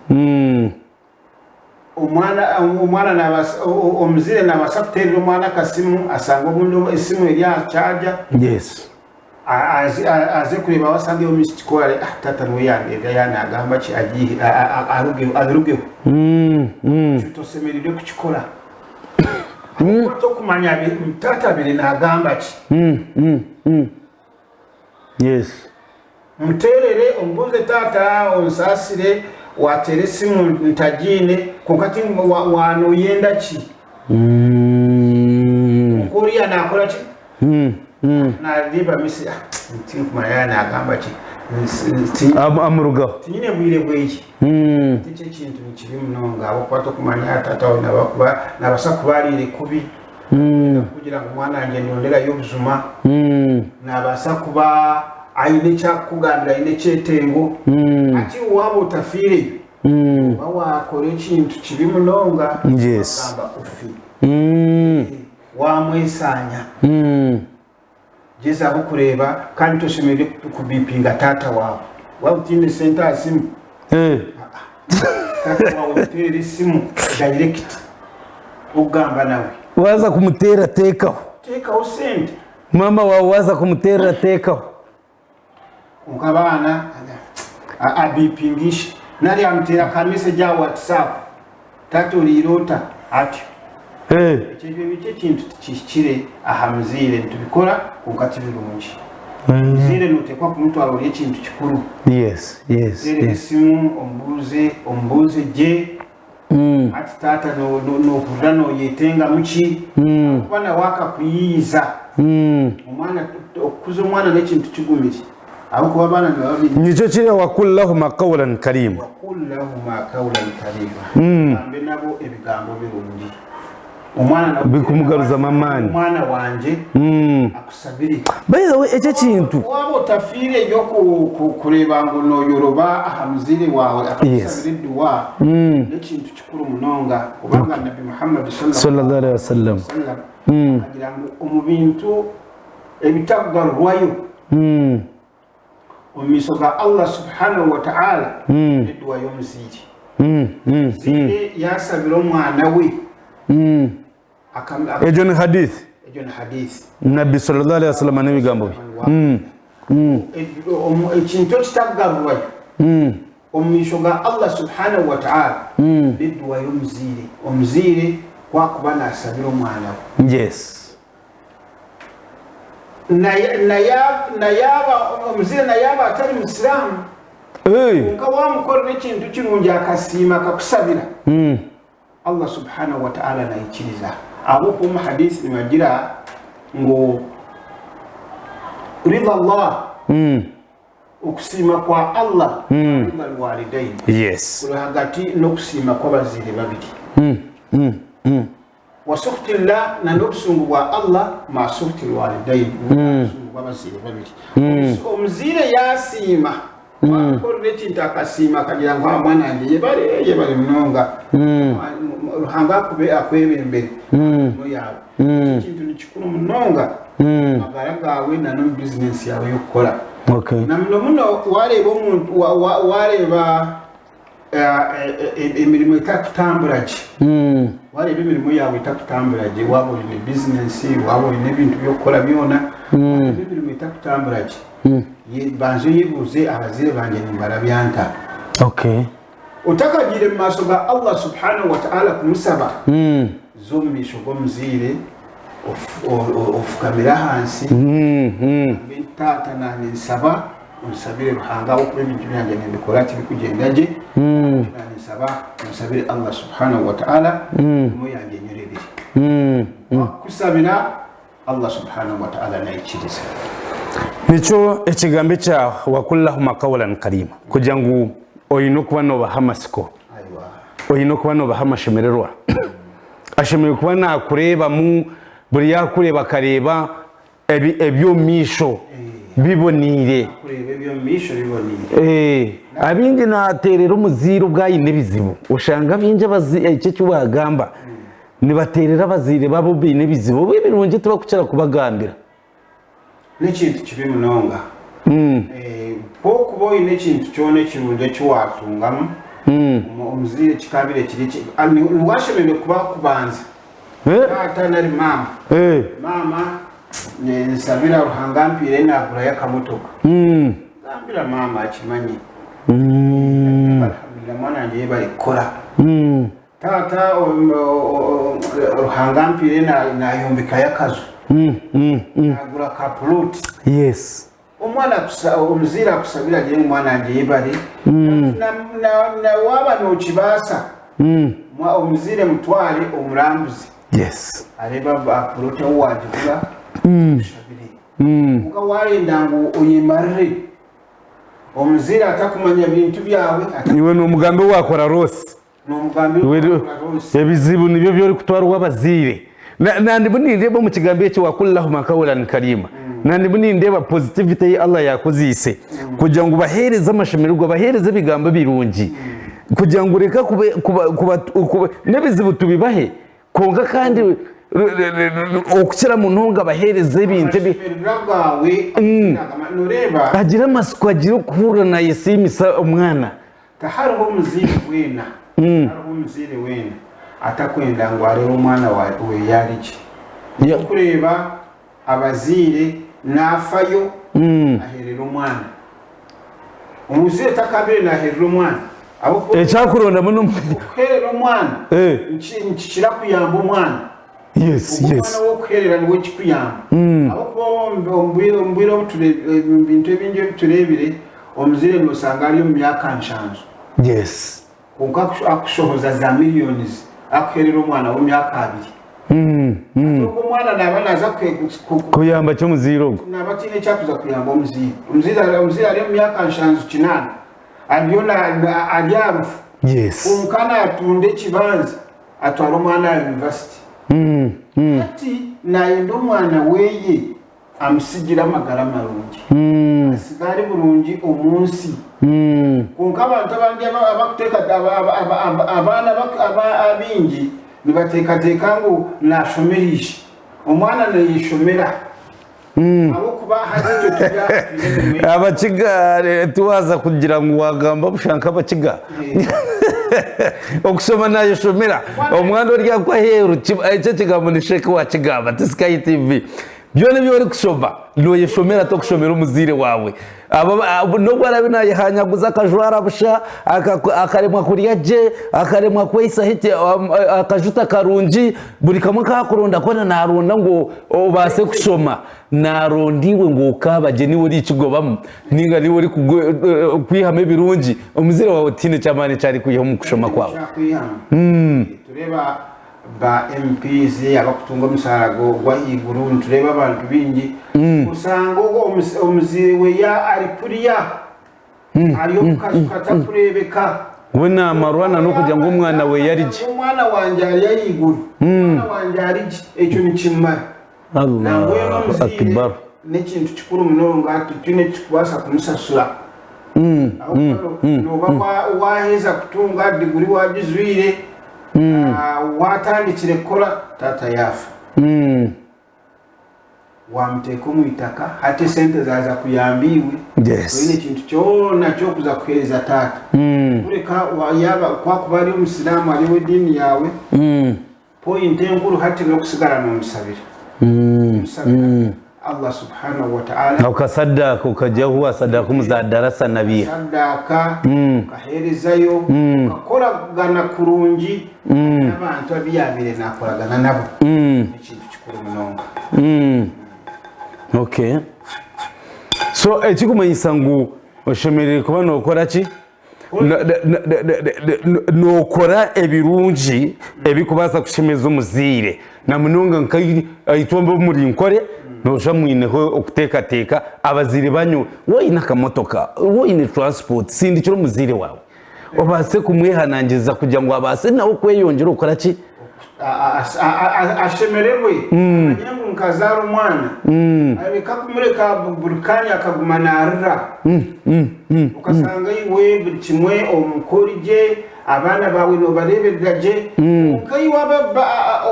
Omwana omwana nabaasa omuzaire nabaasa kuteerera omwana akasimu asanga obundi esimu eri aha charger Yes. aze kureeba asangeyo missed call arebe ah taata niwe yandeebya yaaba nagamba ki agiihe abirugeho. Ekyo toshemereire kukikora ahabw'okuba tokumanya taata abaire nagamba ki. Yes. Muteerere omubuuze taata onsaasire waateera esimu ntagiine kwonka ti waanoyenda ki? Kwonka oriya naakora ki? Naareeba misi ah tinkumanya yaaba naagamba ki. Amurugaho. Tinyine bwire bweye. Hati ekyo ekintu ni kibi munonga ahabw'okuba tokumanya taata waawe naabaasa kuba ariire kubi. Kugira ngu mwana wangye ndonderayo obujuma, naabaasa kuba aine eki arikukugambira, aine ekyetengo. Hati iwe waaba otafiireyo, oba waakora ekintu kibi munonga, Yes. wagamba ofi, waamwesaanya. Gyezaho kureeba kandi toshemereire kubipinga taata waawe. Waaba otaine sente aha simu, taata waawe muteerere esimu direct okugamba nawe. Waaza kumuteerera teekaho. Teekaho sente. Maama waawe waaza kumuteerera teekaho. Kwonka abaana abipinga ishe nari amuteera ka message aha WhatsApp, taata oriire ota? Atyo. Ekyo ekyo ekintu tikihikire aha muzaire nitubikora kwonka tibirungi. Omuzaire noteekwa kumutwara ori ekintu kikuru. Yes, yes, Muteerere yes. esimu omubuuze omubuuze gye hati taata nohurira noyetengamu ki? Ahabw'okuba nawe akakuyiiza. Omwana okukuza omwana n'ekintu kigumire. Ahabw'okuba abaana nibaba baine. Nikyo kiri wakul lahuma qawlan kariima. Wakul lahuma qawlan kariima. Ogambe nabo ebigambo birungi. Omwana nawe Bikumugaruzamu amaani. Omwana wangye akusabire. By the way ekyo ekintu. Waaba otafiireyo kureeba ngu noyoroba aha muzaire waawe akakusabira eduwa, n'ekintu kikuru munonga kubanga Nabbi Muhammad Sallallahu alaihi wasallam. Sallam akagira ngu omu bintu ebitakugarurwayo omu maisho ga Allah subhanahu wa ta'ala n'eduwa y'omuzaire. Omuzaire yaasabira omwana we Egyo ni hadith. Egyo ni hadith. Nabbi sallallahu alaihi wasallam n'ebigambo bye. Ekintu ekitakugarurwayo omu maisho ga Allah subhanahu wa ta'ala n'eduwa y'omuzaire. Omuzaire ku akuba naasabira omwana we. Yes. Omuzaire na yaaba atari musiraamu, kwonka waamukorera ekintu kirungi akasiima akakusabira, Allah subhanahu wa ta'ala naikiriza. Ahabw'okuba omu hadiisi nibagira ngu ridha Allah. Okusiima kwa Allah ridha alwalidain Yes. kuri hagati n'okusiima kw'abazaire babiri. Wa sukhti llah na n'obusungu bwa Allah ma sukhti lwalidain buri aha busungu bw'abazaire babiri. Omuzaire yaasiima wamukorera ekintu akasiima akagira ngu mwana wangye yebare yebare munonga Ruhanga akube akwebembere aha mirimo yaawe. Ekyo ekintu nikikuru munonga omu magara gaawe na n'omu bizinesi yaawe ey'okukora. Okay. Na muno muno waareeba omuntu wa- wa- waareeba emirimo etakutambura gye, waareeba emirimo yaawe etakutambura gye, waaba oine bizinesi, waaba oine ebintu by'okukora byona, waareeba emirimo etakutambura gye, banza oyebuuze abazaire bangye nimbarabya nta? Okay. Otakagiire mu maisho ga Allah subhanahu wa ta'ala kumusaba, za omu maisho g'omuzaire ofukamire ahansi ogambe nti taata naninsaba onsabire Ruhanga ahabw'okuba ebintu byangye nimbikora tibikugyenda gye, naninsaba onsabire Allah subhanahu wa ta'ala emirimo yangye enyorobere. Wakukusabira Allah subhanahu wa ta'ala naikiriza. Nikyo ekigambo ekya wakul lahuma qawlan karima kugira ngu oine okuba nobaha amatsiko, oine okuba nobaha amashemererwa. Ashemereire kuba nakureebamu buri yakureeba akareeba eby'omu maisho biboniire. Akureeba eby'omu maisho biboniire. Abaingi nateerera omuzaire obu aine ebizibu, oshanga abaingi eki eki wagamba Nibateerera abazaire baabo baine ebizibu obu ebirungi tibakukira kubagambira. N'ekintu kibi munonga. Ku orikuba oine ekintu kyona ekirungi eki waatungamu, omuzaire kikaabaire kiri niwe ashemereire kuba kubanza. Taata nari maama. Maama ninsabira Ruhanga ampiire naagurayo akamotoka. Gambira maama akimanye. Alhamdulillah mwana wangye yebare kukora. Taata Ruhanga ampiire nayombekayo akaju, nagura ka plot. Yes. Omwana omuzaire akusabire agire ngu mwana wangye yebare. Na waaba nokibaasa, omuzaire mutware omurambuze. Yes. Areebe plot ahu wagigura, omushabire. Kwonka wayenda ngu oyemarire. Omuzaire atakumanya bintu byawe. Iwe nomugambi owakora rosi. Nomugambi owakora rosi. Ebizibu nibyo byorikutwara owabazaire. Nandimu nindeeba omu kigambo eki wakul lahuma kawulan karima. Nandimu nindeeba positivity eyi Allah yakozeise kugira ngu bahereze amashemererwa, bahereze ebigambo ebirungi kugira ngu reka kuba nebizibu tubibahe Kwonka kandi okukira munonga abaheereza ebintu ebi Amashemererwa gaawe noreeba. Agire amatsiko agire okuhurira nayesiimisa omwana. Tihariho omuzaire weena, tihariho omuzaire weena atakwenda ngu areebe omwana we ari gye. Orikureeba abazaire naafayo aheerera omwana. Omuzaire takabaire naaheerera omwana ahabw'okuba Ekyakurondamu n'omu- okuheerera omwana Eh. niki- nikikira kuyamba omwana. Yes, Ogwo yes. omwana w'okuheerera niwe kikuyamba. Ahabw'okuba omu- omu bwire omu bwire obu ture- omu bintu ebingi ebi tureebire, omuzaire noosanga ari omu myaka nshanju. Yes. Kwonka akushohoza za millions akuherera omwana w'emyaka abiri. Hati ogwo omwana naaba naaza Kuyamba ki omuzaire ogwo? Naaba ataine eki arikuza kuyamba omuzaire. Omuzaire ari omu myaka nshanju kinaana ariyo ari aha rufu. Kwonka naatunda ekibanja atwara omwana aha yunivasite. Hati naayenda omwana weye Amutsigira amagara marungi, atsiga ari burungi omu nsi. Kwonka abantu abandi abaana abaingi nibateekateeka ngu naashomera ishe. Omwana naayeshomera ahabw'okuba hati itwe turi aha twine emirimo ye. Abakiga tiwaaza kugira ngu waagamba busha nk'abakiga. Okushoma naayeshomera. Omwana ori aheeru, ekyo ekigambo ni Sheikh waakigamba ti Sky TV. Byona ebi orikushoma noyeshomera tokushomera omuzaire waawe. N'obu araabe naayehanyaguza akajwara busha, akaremwa kurya gye, akaremwa kwehisaho akajuta karungi, buri kamwe aku arikuronda koona naaronda ngu obaase kushoma. Naaronda iwe ngu okaaba gye niiwe orikigobamu nainga niiwe orikwihamu ebirungi. Omuzaire waawe tihaine ky'amaani eki arikwiha omu kushoma kwawe. Ba MPs abakutunga omushaara gw'ahaiguru nitureeba abantu baingi osanga omuzaire we ari kuriya. Ari omu kaju katakureebeka. We naamarwa na n'okugira ngu omwana we ari gye. Omwana wangye ari ahaiguru, omwana wangye ari gye, ekyo nikimmara. Nambwenu Allahu omuzaire Akbar. n'ekintu kikuru munonga, titwine ekitukubaasa kumusasura. Ahabw'okuba nooba waaheza kutunga diguri waagijwire, waatandikire kukora, taata yaafa. Waamuteeka omu itaka, hati esente zaaza kuyamba iwe, toine kintu kyona ky'okuza kuheereza taata. Kureka yaaba ku akuba ari Omusiraamu ari ow'ediini yaawe, poyinti enkuru hati n'okusigara noomusabira. Omusabira Allah subhanahu wa ta'ala. Okasaddaaka okagyaho wasaddaaka omu za darasa na biiha. Okasaddaaka, okaheerezayo, okakoragana kurungi n'abantu abu yaabaire naakoragana nabo. N'ekintu kikuru munonga. Okay. So ekirikumanyisa ngu oshemereire kuba nookora ki? Nookora ebirungi ebirikubaasa kushemeza omuzaire na munonga nka itwe ab'omuri Nkore nooshusha mwineho okuteekateeka abazaire banyu waaba oine akamotoka, waaba oine transport sindikira omuzaire waawe obaase kumwehanangiriza kugira ngu abaase nawe kweyongyera okukora ki? Ashemererwe amanye ngu nkazaara omwana reka kumureka buri kanya akaguma naarira okasanga iwe buri kimwe omuka ori gye abaana baawe noobareeberera gye kwonka iwe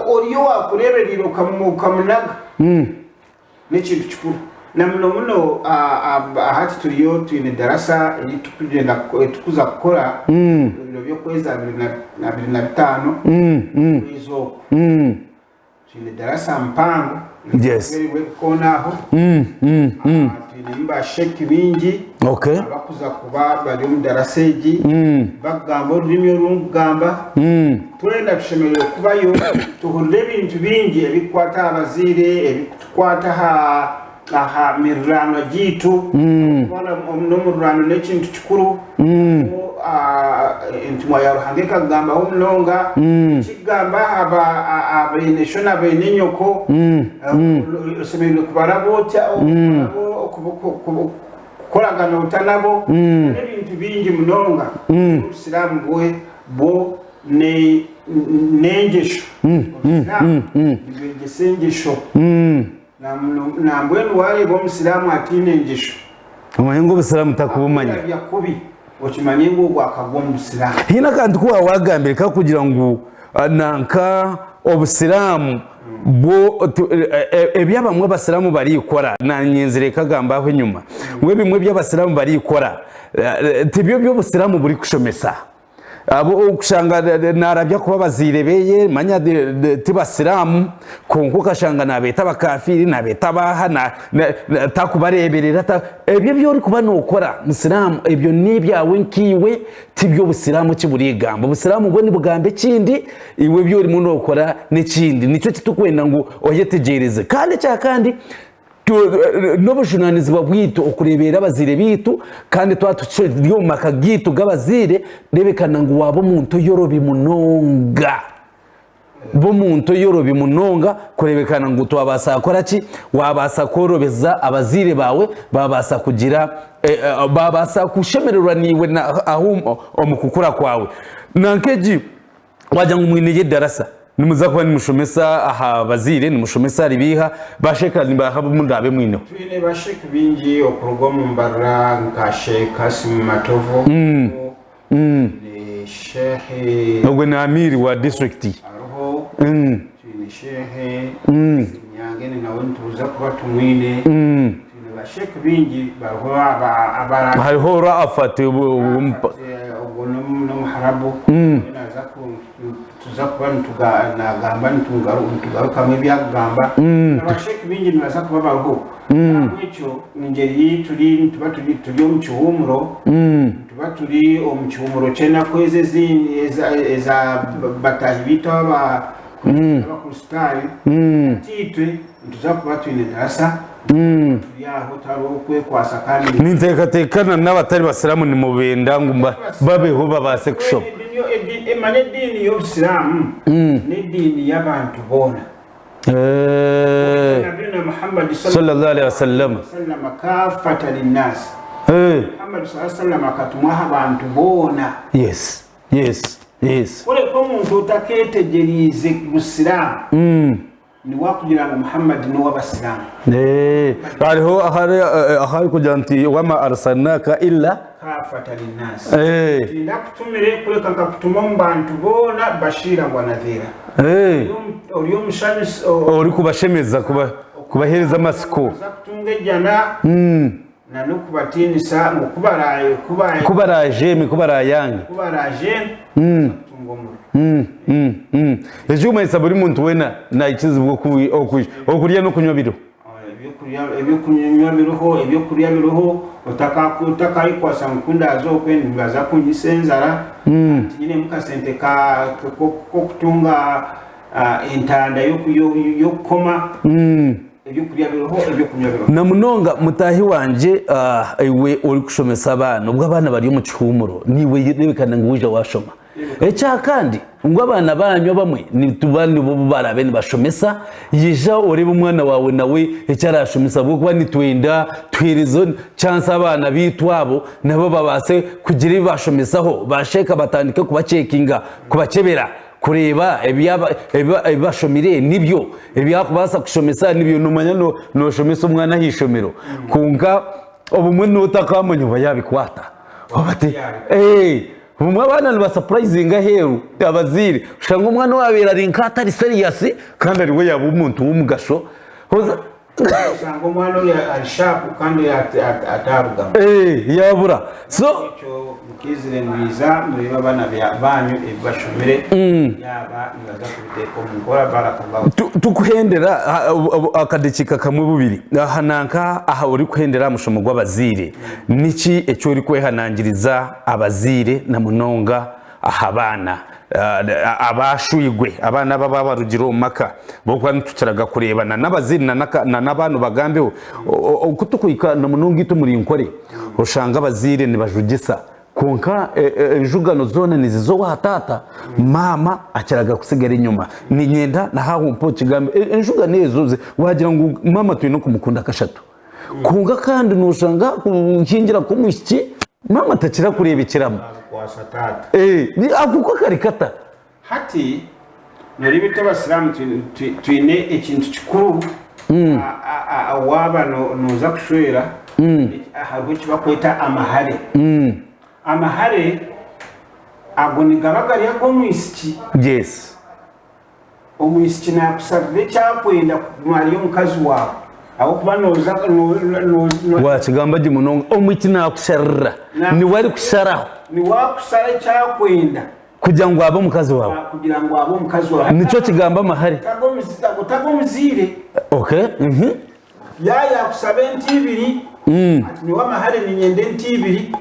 ori owaakureebereire okamunaga. N'ekintu kikuru. Na muno muno hati turiyo twine edarasa ei turikugyenda ei turikuza kukora ebiro by'okwezi 25 okwezi oku. Twine edarasa mpango koona aho. Twinemu ba sheikh baingi abakuza kuba bari omu darasa egi bakugamba orurimi oru nkugamba. Twena tushemereire kubayo tuhurire ebintu bingi ebirikukwata aha bazaire, ebirikutukwata aha mirurano gyaitu. Okuba n'omururano n'ekintu kikuru. Entumwa ya Ruhanga ekakugambaho munonga. Ekikugamba aha beene sho na beene nyoko, oshemereire kubaraba ota, kukoragana ota nabo, n'ebintu bingi munonga. Obusiraamu bwo n'engyesho. Obusiraamu nibwegyesa engyesho. Nambwenu waareeba Omusiraamu ataine ngyesho, Omanye ngu Obusiraamu takubumanya. akurabya kubi, okimanye ngu ogwo akagwa omu Busiraamu. Haine akantu ku waaba waagambire karikugira ngu nanka Obusiraamu bwo ebi abamwe Abasiraamu barikora, naanye nzire nkagamba aho enyima, ngu ebimwe ebi Abasiraamu barikora tibyo ebi Obusiraamu burikushomesa. Okushanga naarabya kuba abazaire beye manya ti basiraamu kwonka okashanga naabeeta abakafiiri naabeeta abaaha takubareeberera ebyo ebi orikuba nookora musiraamu ebyo n'ebyawe nkaiwe tibyo obusiraamu eki burikugamba. Obusiraamu bwo nibugamba ekindi iwe ebi orimu nookora n'ekindi nikyo eki turikwenda ngu oyetegyereze. Kandi ekyakandi N'obujunaanizibwa bwaitu okureeberera abazaire baitu kandi twaba turi omu maka gaitu g'abazaire, reebekana ngu waaba omuntu oyorobi munonga. Ba omuntu oyorobi munonga kureebekana ngu twabaasa kukora ki? Waabaasa kworobeza abazaire baawe baabaasa kugira baabaasa kushemererwa naiwe ahu omu kukura kwawe. Nank'egi. Wagira ngu mwineyo edarasa nimuza kuba nimushomesa aha bazaire, nimushomesa ahari biiha, ba sheikh nibaha abu muraabe mwineho? Twine ba sheikh baingi okuruga omu Mbarara nka Sheikh Kassim Matovu, twine Sheikh. Ogwe ni Amiiri wa district. Hariho, twine Sheikh Sinyangene nawe nituza kuba tumwine, twine ba sheikh baingi bariho aba. Hariho Ra'afat. Ogwo n'omuharabu mbwenu aza tuza kuba nagamba nitugarukamu ebi arikugamba. Aba sheikh baingi nibaza kuba bariho. Nahabwekyo engyeri ei turi nituba turi omu kihuumuro, nituba turi omu kihuumuro ky'enaku ezi ezindi eza bataahi baitu Abakristaayo. Hati itwe nituza kuba twine darasa. Turi aho tihariho kwekwasa kandi. Ninteekateeka na n'abatari basiraamu nimubenda ngu babeho babaase kushoma. Manya ediini y'obusiraamu n'ediini y'abantu boona. Nabbi Muhammad Sallallahu alaihi wasallam. Kaafata linnaasi. Muhammad swalla sallam akatumwa aha bantu boona. Yes, yes, yes. Kureka omuntu otaketegyereize Busiraamu niwe akugira ngu Muhammad n'ow'Abasiraamu. Hariho ahari kugira nti wama arsalnaka illa Kaafata linnaasi. Tindakutumire kureka nkakutuma omu bantu boona bashiira wa nadhiira. Ori omushanyusi. Orikubashemeza, kubaheereza amatsiko. Baza kutunga ejjana na n'okubatiinisa ngu ku baraaye, ku ba. Ku baraajeeme, ku baraayange. Ku baraajeeme, baza kutunga omuriro. Ekirikumanyisa buri muntu weena naikirizibwa okwija, okurya n'okunywa biriho. Ebyokunywa biriho, ebyokurya biriho, otakayekwasa ngu ku ndaaze okwe nibaza kunyitsa enjara, tinyinemu kasente k'okutunga entanda y'okukoma, ebyokurya biriho, ebyokunywa biriho. Na munonga mutaahi wangye iwe orikushomesa abaana, obwo abaana bari omu kihuumuro, naiwe reebeka ngu waija waashoma. Ekya kandi, ngu abaana baanyu abamwe nituba nibo bu baraabe nibashomesa, yija oreebe omwana waawe nawe eki araashomesa ahabw'okuba nitwenda tuheereze chance abaana baitu abo nabo babaase kugira ebi baashomesaho, baasheeka batandike kubacekinga, kubakyebera kureeba ebi ebi bashomire nibyo, ebi arikubaasa kushomesa nibyo. Noomanya nooshomesa omwana aha ishomero kwonka obumwe nootakamanya oba yaabikwata oba ti. Obumwe abaana nibasapurayizinga aheeru abazaire, oshanga omwana owaabaire ari nk'atari seriyasi kandi ariwe yaaba omuntu w'omugasho. Oshanga omwana ori ari shaapu kandi ataarugamu. Yaabura. So. Ekyo mukiizire mwiza mureebe abaana baanyu ebi bashomire yaaba nibaza kubiteeka omu nkora. Barakallahu fiikum. Tukuhendera akadakiika kamwe bubiri, aha nanka aha orikuhendera aha mushomo gw'abazaire, niki eki orikwehanangiriza abazaire na munonga aha baana abaashwirwe, abaana abo ababa barugire omu maka ahabw'okuba nitukiraga kureeba na n'abazaire na n'abaana obagambeho oku turikuhika na munonga itwe omuri Nkore oshanga abazaire nibajugisa kwonka enjugano zoona niziza owa taata maama akiraga kutsigara enyima niinyenda na haaho mpa okigambe enjugano ezo waagira ngu maama twine kumukunda kashatu. Kwonka kandi noshanga kuhingira kw'omwishiki maama takira kureebekyeramu. Nabikwasa taata. Ako ko kari kata? Hati noreeba itwe abasiraamu twine ekintu kikuru waaba noza kushwera hariho eki bakweta amahare. Amahare ago nigaba gari ag'omwishiki. Yes. Omwishiki naakushabira eki arikwenda kuguma ari omukazi waawe ahabw'okuba nooza Waakigamba gye munonga, omwishiki naakusharira, niwe arikusharaho. Niwe akushara eki arikwenda. Kugira ngu abe omukazi waawe. Kugira ngu abe omukazi waawe. Nikyo kigamba amahare. Ago tago omuzaire. Okay. Yaaba yaakushaba ente ibiri, ati nyowe amahare niinyenda ente ibiri,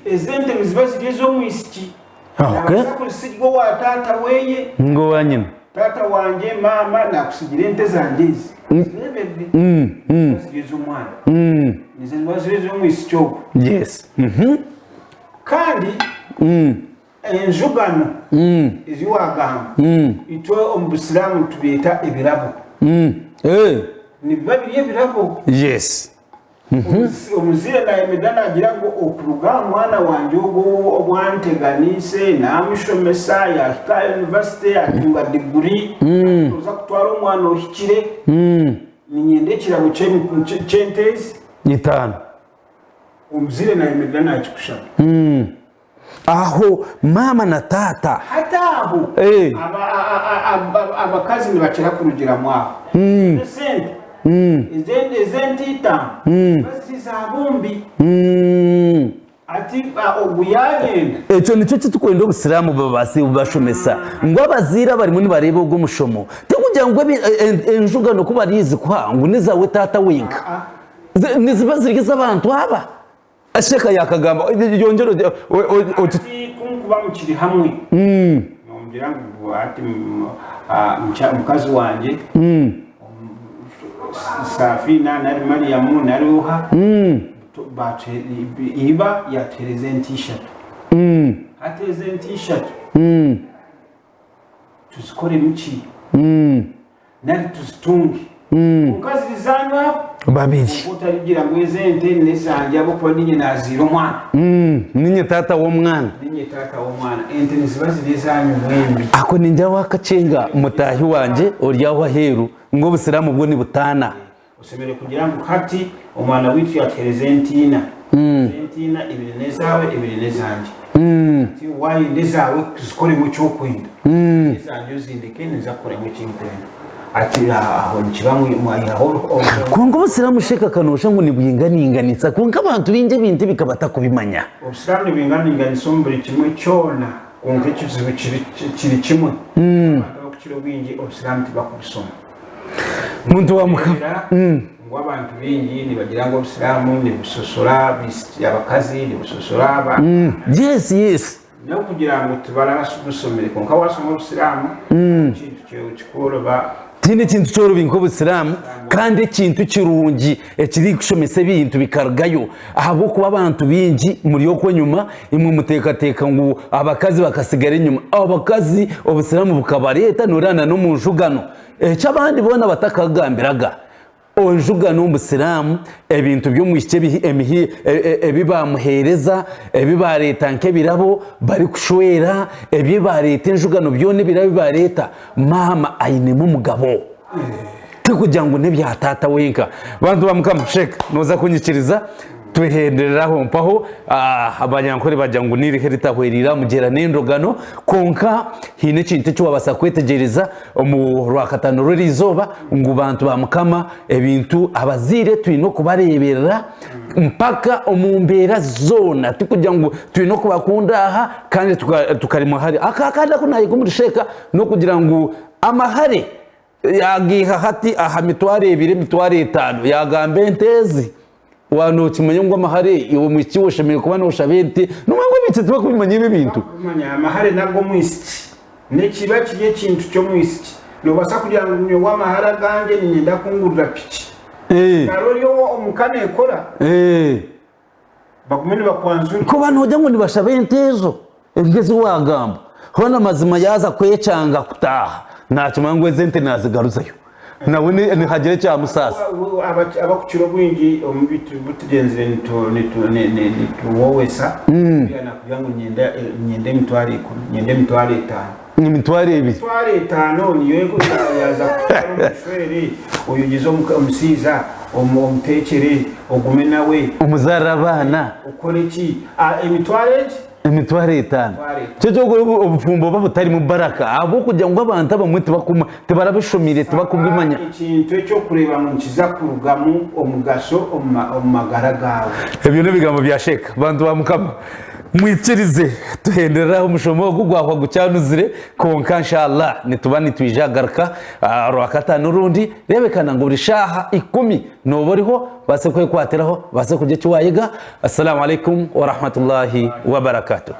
ezo ente niziba ziri ez'omwishiki. Okay. Naabaasa kuzisiga owa taata weye. Ninga owa nyina. Taata wangye, maama naakusigira ente zangye ezi. Zireeberere. Ziba ziri ez'omwana. Nizo ziba ziri ez'omwishiki ogwo. Yes. Kandi enjugano ezi waagamba, itwe omu Busiraamu nitubyeta ebirabo. Nibiba biri ebirabo. Yes. Omuzaire naayemerera naagira ngu okuruga aha mwana wangye ogu obu anteganiise, naamushomesa, yaahika aha yunivasite, atunga diguri, hati nooza kutwara omwana ohikire, niinyenda ekirabo ky'ente ezi. Itaano. Omuzaire naayemerera naakikushaba. Aho maama na taata. Hati aho abakazi nibakira kurugiramu aho. Esente ez'ente itaano ziba ziri eza bombi. Hati ogu yaagenda. Ekyo nikyo eki turikwenda obusiraamu bubaase bubashomesa ngu abazaire abarimu nibareeba ogu omushomo tikugira ngu enjugano ku bariizikuha ngu n'ezaawe taata wenka. Niziba ziri ez'abantu aba. Sheikh yakagamba yongyera oti. Ati ku mukuba mukiri hamwe nomugira ngu hati mukazi wangye Safina nari Mariam nari oha iba yatuhereza ente ishatu hati ezi ente ishatu tuzikoremu ki nari tuzitunge kwonka ziri zanyu aho. Babiri. Kwonka otarigira ngu ezi ente n'ezangye ahabw'okuba niinye naazaire omwana. Niinye taata w'omwana. Niinye taata w'omwana. Ente niziba ziri ezaanyu mwembi. Ako ningira waakakyenga mutaahi wangye ori aho aheeru ngu obusiraamu bwo nibutaana. Oshemereire kugira ngu hati omwana waitu yaatuheereza ente ina. Ezi ente ina, ibiri n'ezaawe, ibiri n'ezangye. Hati waayenda ezaawe zikoremu eki orikwenda, ezangye ozindeke ninza kukoremu eki ndikwenda. Hati aho nikiba mwayihaho Kwonka obusiraamu sheeka kanoosha ngu nibwinganinganisa kwonka abantu baingi ebintu ebi kabatakubimanya. Obusiraamu nibwinganinganisa omu buri kimwe kyona kwonka ekizibu kiri kimwe, abantu abarikukira obwingi obusiraamu tibakubusoma. Muntu wa Mukama. Kureebera ngu abantu baingi nibagira ngu obusiraamu nibushoshola abakazi, nibushoshola aba. Yes, yes. N'okugira ngu tibarabusomire kwonka waashoma obusiraamu ekintu kikworoba. Tihaine ekintu kyorobi nk'obusiraamu kandi ekintu kirungi ekirikushomesa ebintu bikarugayo ahabw'okuba abantu baingi muri okwo enyima imwe muteekateeka ngu abakazi bakatsigara enyima. Abakazi obusiraamu bukabareeta nooreeba na n'omu njugano eki abandi boona batakagambiraga. Enjugano omu busiraamu ebintu by'omwishiki ebi baamuheereza, ebi baareeta nk'ebirabo barikushwera, ebi baareeta enjugano byona ebirabo ebi baareeta maama ainemu omugabo. Tikugira ngu n'ebya taata wenka. Bantu ba Mukama, Sheikh nooza kunyikiriza twehenderere aho mpaho. Abanyankore bagira ngu n'eiriho eritahwereire aha mugyera n'endogano, kwonka haine ekintu eki waabaasa kwetegyereza omu Rwakataano rw'eriizooba ngu bantu ba Mukama ebintu abazaire twine okubareeberera mpaka omu mbeera zoona. Tikugira ngu twine okubakunda aha kandi tukaremwa hari. Aka akandi aku naayega omuri Sheikh n'okugira ngu amahare Yaagaiha hati aha mitwaro ebiri, emitwaro etaano, yaagamba ente ezi. Waaba nookimanya ngu amahare iwe omwishiki we oshemereire kuba nooshaba ente, noomanya ngu abaishiki tibakubimanya ebi ebintu. Tibakubimanya, amahare n'ag'omwishiki. Nikiba kiri ekintu ky'omwishiki. Noobaasa kugira ngu nyowe amahare agangye niinyenda kungurira piki. Osigare ori omuka neekora. Bagume nibakwanzura. Kuba noogira ngu nibashaba ente ezo, ebyo ezi waagamba, hoona mazima yaaza kwekyanga kutaaha, naakimanya ngu ezi ente naazigaruzayo. Nawe nihagira ekyamusaasa. Abakukira obwingi omu bi tugyenzire nituwowesa, oriya nakugira ngu niinyenda emitwaro ikumi, niinyenda emitwaro etaano. Emitwaro ebiri. Emitwaro etaano niyo yaaza kutwara omu bushwere, oyogyeze omushaija, omuteekyere, ogume nawe. Omuzaarire abaana. Okore ki? Emitwaro egi? Emitwaro etaano. Nikyo ky'okugira ngu obufumbo buba butarimu baraka ahabw'okugira ngu abantu abamwe tibarabishomiire, tibakubimanya. Shaba ekintu eky'okureeba ngu nikiza kurugamu omugasho omu magara gaawe. Ebyo n'ebigambo bya Sheikh. Bantu ba Mukama. Mwikirize tuhenderere aha omushomo ogu gwahwa gukyanuzire kwonka inshallah nituba nitwija kugaruka aha rwakataano orundi rebekana ngu buri shaaha ikumi nooba oriho obaase kwekwatiraho obaase kugira eki waayega. Assalamu alaikum warahmatullahi wabarakatuh.